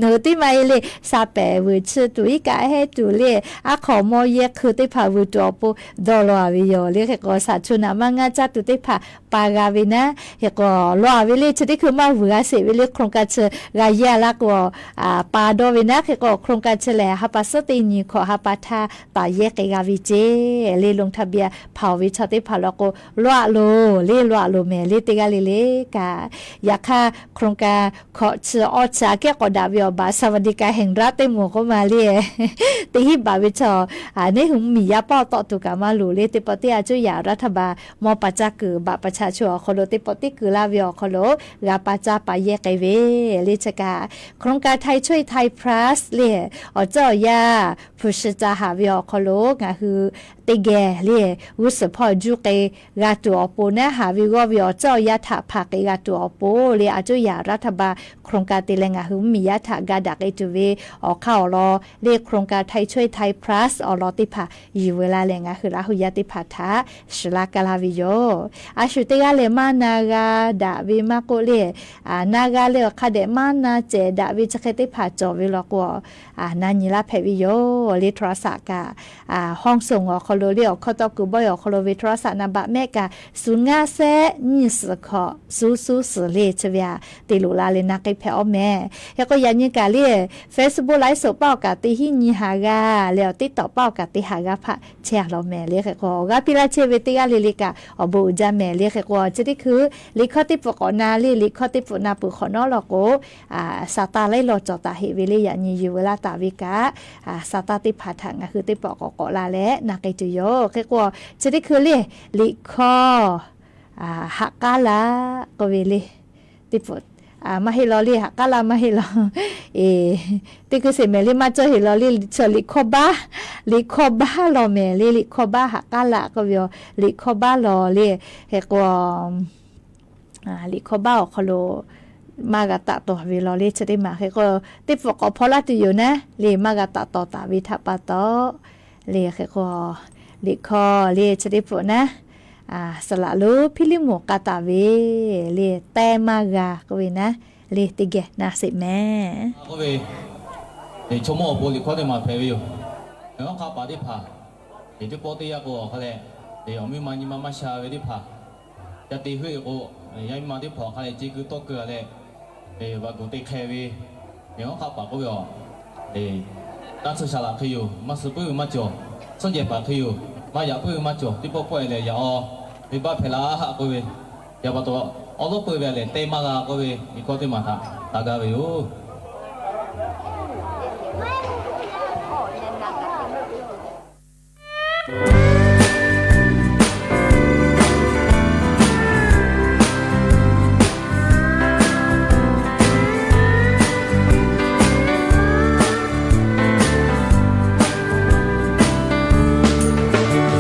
Nawˬ hui teˇ ma-e le, sha pehˍ vuiˬ chiˇ tuˬ, iˉ kaˆ heˉ tuˬ le, aˉ hk'aw mawˇ yehˇ hk'eun teˇ hpaˍ vuiˬ tuˬ awˬ pon dawˇ law-a ve yoˬ le. Hk'e k'o, shaˍ chu naꞈ maˇ ngaˇ caˇ tuˬ teˇ hpaˍ pa g'a ve naˉ. Hk'e k'o, law-a ve le, chi teˇ hkui maˇ vuiˬ g'a sheˍ ve le, โครงการ chi g'a yehˇ laˇ k'o, pa dawˇ ve naˉ. Hk'e k'o, โครงการ chi lehˬ, ha pa suhˉ teˇ nyi hkawꞈ ha pa htaˇ taˍ yehˇ k'ai g'a ve ceˇ. Le ลงทะเบียน hpanˍ-oˬ ve chaw teˇ hpaˍ law k'o, law-a loˬ le, law-a loˬ mehˍ le, teˇ g'aˇ le le kaꞈ. Yaꞈ hk'aˇ, โครงการ hkawꞈ chi awˇ chi aꞈ kehˉ k'awꞈ daꞈ ve awˬ baꞈ สวัสดิการแห่งรัฐ teˇ moˍ k'oˆ ma le, teˇ hinˉ baꞈ ve chaw neˉ hui mvuhˇmiˬ yaˇ paˇ tawˆ tuˬ kaꞈ maˇ loˍ le, teˇ pawˆ teˇ ha cuˇ yaꞈ รัฐบาล mawˇ pa caˇ kuiˬ baꞈ pa cha chu awˬ hk'aw lo teˇ pawˆ teˇ keu laˇ ve awˬ hk'aw lo g'a pa caˇ pa yehˇ k'ai ve le. Chi kaꞈ โครงการ ไทยช่วยไทยพลัส le, awˬ ceuˬ awˬ yanˇ hpu shi ca haꞈ ve awˬ hk'aw lo ngaˬ hui teˇ geh le, g'uˇ suhˍ hpawˇ juˇ k'ai g'a tuˬ awˬ pon naˉ, haꞈ ve g'awˇ ve awˬ ceuˬ awˬ yanˇ htaꞈ hpanˍ k'ai g'a tuˬ awˬ pon le, a cuˇ yaꞈ รัฐบาล โครงการ te leh ngaˬ hui mvuhˇmiˬ yaˇ htaꞈ ga daꞈ k'ai tuˬ ve awˬ hk'aˇ awˬ lawn le, โครงการ ไทยช่วยไทยพลัส awˬ lawn teˇ hpaˍ yuˬ veu la leh ngaˬ hui Laˇ hu yaˇ teˇ hpaˍ htaꞈ shiˍ laˇ kaˇ laˇ ve yoˬ. A shu teˇ g'aˇ lehˬ maˇ na g'a daꞈ ve maˇ k'oˆ le, na g'a leh awˬ hk'a dehꞈ maˇ na cehˬ daꞈ ve chi hk'e teˇ hpaˍ cawˬ ve law k'o, na nyi laˇ hpehꞈ ve yoˬ le. โทรศัพท์ kaꞈ hawˇ suhˍ awˬ hk'aw lo le, awˬ hkawˇ tawˇ kuiˬ bawˇ awˬ hk'aw lo ve โทรศัพท์ naˍ baꞈ mehˆ kaꞈ, suˍ ngaˇ shehˆ nyiˇ suhˍ hkawꞈ suˉ suˉ suhˍ le, chi ve aꞈ te loꞈ la leh na k'ai hpehꞈ-aw mehˍ. Hk'e k'o, yaꞈ nyi kaꞈ le, Facebook ไลฟ์สด paˇ awˬ kaꞈ teˇ hinˉ nyi haˍ g'aˇ leh, awˬ TikTok paˇ awˬ kaꞈ teˇ haˍ g'aˇ hpaˆ chehˇ-a law mehˍ le. Hk'e k'o, awˬ g'aˇ piˇ laˇ chehˇ ve teˇ g'aˇ le le kaꞈ awˬ bon uiˍ jaˇ mehˍ le. Hk'e k'o, chi teˇ hkui liꞈ hkawˇ teˇ pfuhˍ k'awꞈ na le, liꞈ hkawˇ teˇ pfuhˍ na peuˬ hk'awꞈ nawˉ law k'o, saˍtanˍ laiˉ law cawˬ taˍ heꞈ ve le. Yaꞈ nyi yuˬ veu laˇ taˍ ve kaꞈ, saˍtanˍ teˇ hpaˍ htaꞈ ngaˬ hui teˇ pawˆ k'awꞈ k'awꞈ la leh na k'ai tuˬ yoˬ. Hk'e k'o, chi teˇ hkui le, liꞈ hkawˇ haꞈ k'aˉ laˇ k'oˆ ve le, teˇ pfuhˍ maˇ heˆ law le, haꞈ k'aˉ laˇ maˇ heˆ law. Teˇ hkui sheˍ mehˍ le, maˇ cawˇ heˆ law le. Liꞈ hkawˇ baˇ, liꞈ hkawˇ baˇ law mehˍ le. Liꞈ hkawˇ baˇ haꞈ k'aˉ laˇ k'oˆ ve yoˬ. Liꞈ hkawˇ baˇ law le. Hk'e k'o, liꞈ hkawˇ baˇ awˬ hk'aw lo maˇ g'a taꞈ tawˍ ve law le. Chi teˇ maˬ hk'e k'o, teˇ pfuhˍ k'awꞈ hpaw laˇ tuˬ yoˬ naˉ le, maˇ g'a taꞈ tawˍ taˍ ve htaꞈ pa taw le. Hk'e k'o, liꞈ hkawˇ le chi teˇ pfuhˍ naˉ, saˍ laꞈ lonˉ Hpiˇliˇmonˍ k'a taˍ ve le, teh maˇ g'a k'oˆ ve naˉ le, teˇ geh na sheˍ mehˍ. Chaw mawˇ awˬ pon liꞈ hkawˇ teˇ maˬ hpehꞈ ve yoˬ. Awˬ hk'aˇ paˍ teˇ hpaˍ, teˇ pawˆ teˇ yanˇ k'o awˬ hk'a leh, awˬ miˇ ma nyi ma maˇ sha ve teˇ hpaˍ, ca te heuˆ k'o, yaˇ miˇ ma teˇ hpaˍ awˬ hk'a leh ce keu tawˇ keu-a leh, vaꞈ guˬ te hk'e ve, awˬ hk'aˇ paˍ k'oˆ ve a, taˇ tsuhˇ shaˍ laꞈ hk'e yoˬ. Maˇ suh puiˉ ve maˇ cawˬ, suhˉ jehˬ paˍ hk'e yoˬ. Maˇ yaꞈ puiˉ ve maˇ cawˬ, teˇ pawˆ pawˆ-e lehˬ yaꞈ-aw, venˇbaˆ hpehꞈ laˇ haˆ k'oˆ ve, yaꞈ pa taw, awˉ lawˉ peuˬ ve a lehˬ teh maˇ g'a k'oˆ ve, liꞈ hkawˇ teˇ maˬ htaꞈ taˍ gaˇ ve yoˬ.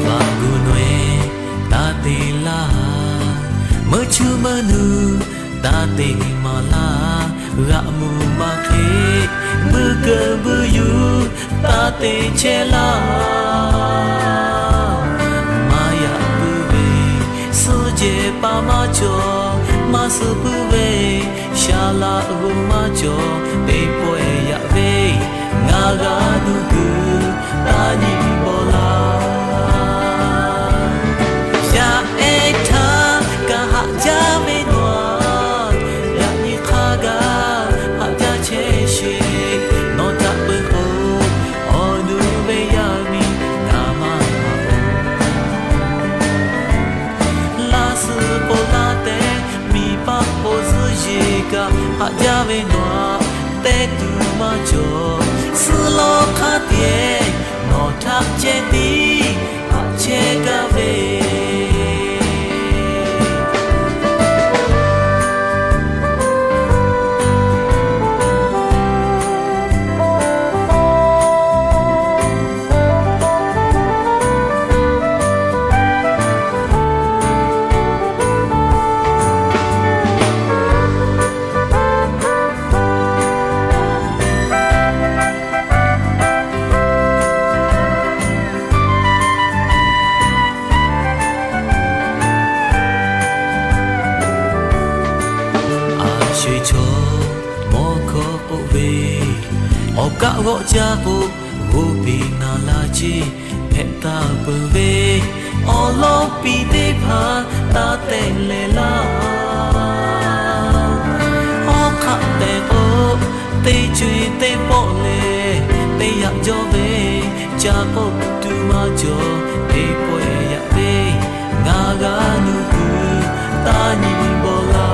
Vaꞈ guˬ naweh taˇ te laˇ, meuˇ chuˇ meuˇ nuˇ taˇ te maˍ laˇ, g'aꞈ muˬ maˇ hk'e, buiˇ keu buiˇ yuˬ taˇ te chehˇ laˇ. Maˇ yaꞈ puiˉ ve suhˉ Shehˍ paˍ maˇ cawˬ, maˇ suh puiˉ ve, Saˍ laꞈ g'oˇ maˇ cawˬ, teˇ pawehˇ yaꞈ ve, ngaˬ g'a nuˇ kuiˬ taˇ nyi bawˬ laˇ. Yaꞈ ehˉ htaˇ kaꞈ haꞈ jaˇ ve nawˬ-aˬ, yaꞈ nyi hk'a gaˬ haꞈ jaˇ chehˇ sheˍ. Nawˬ htaꞈ peu k'o, awˬ nu ve yaˇ miˇ kaꞈ maˇ haꞈ-oˬ. Laˇ suhˍ k'o laˇ tehꞈ, miˬ paˆ k'o zuhˆ yeˬ kaꞈ haꞈ jaˇ ve nawˬ-aˬ, teˇ tuˬ maˇ cawˬ. Suhˉ lawˉ hk'aˇ tiˉ nawˬ htaꞈ ceh tiˉ haꞈ chehˇ gaˇ ve A sho-eˬ chaw mawˇ hkawˇ k'oˆ ve, awˬ kaˆ g'awˆ caˇ k'o, g'oˇ piˇ naˍ la ceˇ hpehꞈ taˍ peuˬ ve, awˬ lawˇ piˇ teˇ hpaˍ taˇ tehˆ leh laˇ. Hawˉ hk'aˆ tehꞈ k'o, teˇ co-e teˇ pawˆ lehˬ, teˇ yaꞈ jawˇ ve ca k'oˆ tuˬ maˇ cawˬ. Teˇ pawehˇ yaꞈ ve, ngaˬ g'a nuˇ kuiˬ taˇ nyi bawˬ laˇ.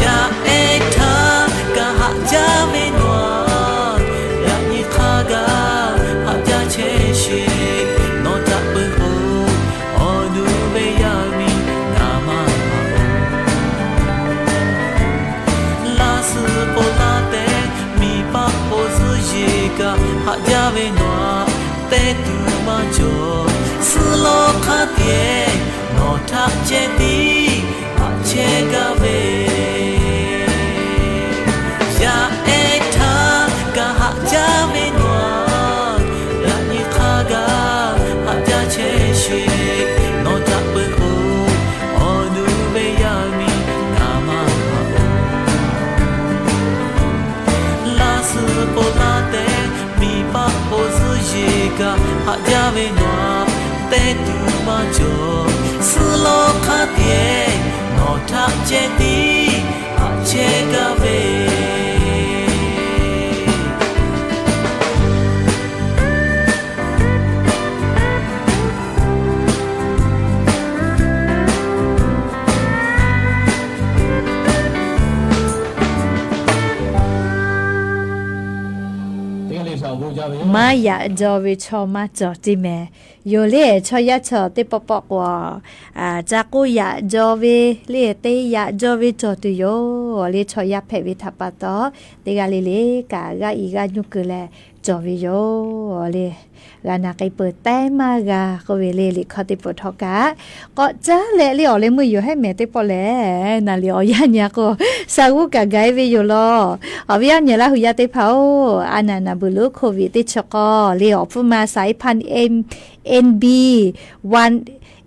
Yaꞈ ehˉ htaˇ kaꞈ haꞈ jaˇ ve nawˬ-aˬ, yaꞈ nyi hk'a gaˬ haꞈ jaˇ chehˇ sheˍ. Nawˬ htaꞈ peu k'o, awˬ nu ve yaˇ miˇ kaꞈ maˇ haꞈ-oˬ. Laˇ suhˍ k'o laˇ tehꞈ, miˬ paˆ k'o zuhˆ yeˬ kaꞈ haꞈ jaˇ ve nawˬ-aˬ, teˇ tuˬ maˇ cawˬ. Suhˉ lawˉ hk'aˇ tiˉ nawˬ htaꞈ ceh tiˉ haꞈ chehˇ gaˇ ve Yaꞈ ehˉ htaˇ kaꞈ haꞈ jaˇ ve nawˬ-aˬ, yaꞈ nyi hk'a gaˬ haꞈ jaˇ chehˇ sheˍ. Nawˬ htaꞈ peu k'o, awˬ nu ve yaˇ miˇ kaꞈ maˇ haꞈ-oˬ. Laˇ suhˍ k'o laˇ tehꞈ, miˬ paˆ k'o zuhˆ yeˬ kaꞈ haꞈ jaˇ ve nawˬ-aˬ, teˇ tuˬ maˇ cawˬ. Suhˉ lawˉ hk'aˇ tiˉ nawˬ htaꞈ ceh tiˉ haꞈ chehˇ gaˇ ve Maˇ yaꞈ jaw ve chaw maˇ cawˬ ceˇ mehˍ. Yoˬ le, chaw yaˇ chaw teˇ pawˆ pawˆ k'o, ca k'oˆ yaꞈ jaw ve le, te yaꞈ jaw ve cawˬ tuˬ yoˬ le. Chaw yaˇ hpehꞈ ve htaꞈ pa taw, teˇ g'aˇ le le kaꞈ g'aˇ i g'aˇ nuˇ kuiˬ leh cawˬ ve yoˬ le. G'a naˬ k'ai peuˬ tehˉ maˇ g'a k'oˆ ve le, liꞈ hkawˇ teˇ pawˆ htawˇ kaꞈ k'awꞈ caˉ leh le, awˬ leh meuˇ yoˬ hehˉ mehˍ teˇ pawˆ lehˬ, naˬ liꞈ awˬ yanˇ nyi k'o, shaˍ g'uˇ kaꞈ gaˬ-e ve yoˬ law. Awˬ viˉ awˬ nyi Laˇ hu yaˇ teˇ hpaˍ-oˬ, a naˍ naˍ beuꞈ lonˉ Covid teˇ chi k'awˇ le, awˬ pfuhˇ ma saiˉ hpaˇ NB one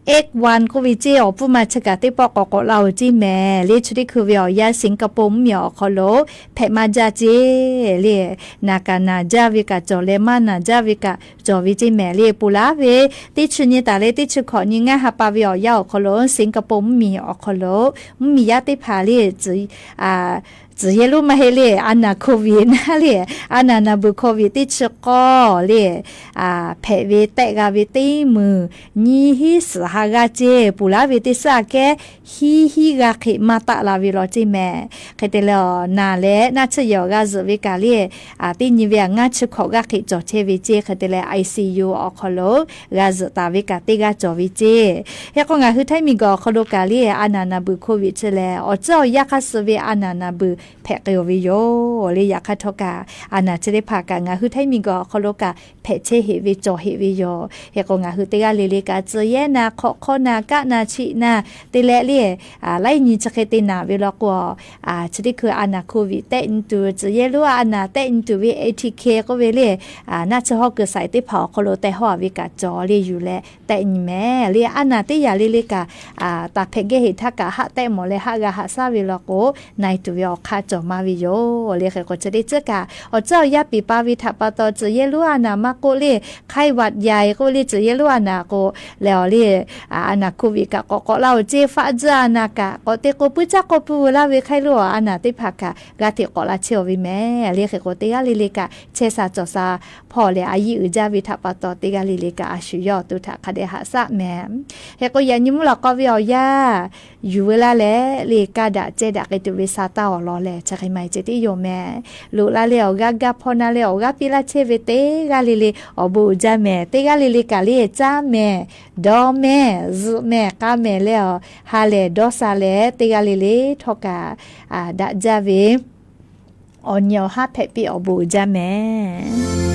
X one k'oˆ ve ceˇ, awˬ pfuhˇ ma chi kaꞈ teˇ pawˆ k'awꞈ k'awꞈ la-oˬ ceˇ mehˍ le. Chi teˇ hkui ve awˬ yanˇ Singapore mvuhˇmiˬ awˬ hk'aw lo hpehꞈ maˇ jaˇ ceˇ le. Naˬ kaꞈ naˬ jaˇ ve kaꞈ cawˬ leh, maˇ naˬ jaˇ ve kaꞈ cawˬ ve ceˇ mehˍ le. Ponˬ laˉ ve teˇ chi nyi taˍ leh teˇ chi hkawꞈ nyi ngaˇ ha pa ve awˬ yanˇ awˬ hk'aw lo Singapore mvuhˇmiˬ awˬ hk'aw lo mvuhˇmiˬ yaˇ teˇ hpaˍ le, tcuhˍ yehˇ lonˉ maˇ heˆ le, a naˍ Covid naˉ le, a naˍ naˍ beuꞈ Covid teˇ chi k'awˇ le, hpehꞈ ve tehˆ g'a ve teˇ meuˬ nyiˇ hinˉ suhˍ ha g'aˇ ceˇ. Ponˬ laˉ ve teˇ suhˉ aꞈ kehˉ hiˉ hinˉ g'aˇ hk'e maˇ taˆ la ve law ceˇ mehˍ. Hk'e te leh, naˬ leh naˆ tsuhˇ yehˬ awˬ g'a zuhꞈ ve kaꞈ le, teˇ nyi ve aꞈ ngaˇ chi hkawꞈ g'aˇ hk'e cawˬ chehˇ ve ceˇ. Hk'e te leh ICU awˬ hk'aw lo g'a zuhꞈ taˍ ve kaꞈ teˇ g'aˇ cawˬ ve ceˇ. Hk'e k'o ngaˬ hui Htaiˇ miˬguiˬ awˬ hk'aw lo kaꞈ le, a naˍ naˍ beuꞈ Covid chi lehˬ, awˬ tcuhˉ awˬ yanˇ hk'aˇ suh ve a naˍ naˍ beuꞈ hpehꞈ k'ai-oˬ ve yoˬ le. Yaꞈ hk'aˇ htawˇ kaꞈ, a naˬ chi teˇ hpaˍ kaꞈ ngaˬ hui Htaiˇ miˬguiˬ awˬ hk'aw lo kaꞈ hpehꞈ chehˇ heˆ ve cawˬ heˆ ve yoˬ. Hk'e k'o, ngaˬ hui teˇ g'aˇ le le kaꞈ tcuh yehˇ na, hk'awꞈ hk'awˇ na, kaˆ na, chiˆ na, te leh le, laiˉ nyi chi hk'e te naˬ ve law k'o, chi teˇ hkui a naˬ COVID tehˆ nyi tuˬ, tcuh yehˇ lonˉ a naˬ tehˆ nyi tuˬ ve A T K k'oˆ ve le, naˆ tsuhˇ hawˉ kuiˬ saiˍ teˇ hpaˍ awˬ hk'aw lo teh hawˉ-a ve kaꞈ cawˬ le yuˬ leh tehˆ nyi mehˍ le. A naˬ teˇ yaꞈ le le kaꞈ, taˍ hpehꞈ gehˇ heˍ htaˇ kaꞈ haˆ tehˆ mawˬ leh haˆ g'a haꞈ shaˉ ve law k'o, na-e tuˬ ve awˬ hk'aˇ cawˬ maˇ ve yoˬ le. Hk'e k'o, chi teˇ ceuˬ kaꞈ awˬ tcuhˉ awˬ yaˇ piˍ pa ve htaꞈ pa taw, tcuh yehˇ lonˉ a naˬ maˇ k'oˆ le, ไข้หวัดใหญ่ k'oˆ le, tcuh yehˇ lonˉ a naˬ k'o leh awˬ le, a naˬ COVID kaꞈ k'awꞈ k'awꞈ laˇ-oˬ ceˇ, faˆ tzuhˇ a naˬ kaꞈ k'awꞈ te k'o puiˉ caˇ k'awꞈ pui laˇ ve hk'aˇ lo a naˬ teˇ hpaˍ kaꞈ g'a hteꞈ k'awꞈ la chehˇ-oˬ ve mehˍ le. Hk'e k'o, teˇ g'aˇ le le kaꞈ chehˇ sha cawˬ sha hpawˇ leh a yiˇ uiˍ jaˇ ve htaꞈ pa taw, teˇ g'aˇ le le kaꞈ a shu yawˇ awˬ to htaꞈ hk'a dehꞈ haꞈ shaˉ mehˍ. Hk'e k'o, yaꞈ nyi mvuhˇ lawꞈ k'aw ve awˬ yanˇ yuˬ ve laˇ leh le, kaˇ daꞈ ceh daꞈ k'ai tuˬ ve sa taˇ awˬ lawn lehˬ, chi hk'e maˇ heˆ ceh tiˉ yoˬ mehˍ. Loꞈ la leh awˬ g'aˇ gaˇ, hpawˇ na leh awˬ g'aˇ piˇ laˇ chehˇ ve teˇ g'aˇ le le awˬ bon uiˍ jaˇ mehˍ. Teˇ g'aˇ le le kaꞈ le caˇ mehˍ, dawˇ mehˍ, zuhꞈ mehˍ, k'a mehˍ leh awˬ ha lehˬ dawˇ sha leh, teˇ g'aˇ le le htawˇ kaꞈ daꞈ jaˇ ve awˬ nyi awˬ haˉ hpehꞈ piˇ awˬ bon uiˍ jaˇ mehˍ.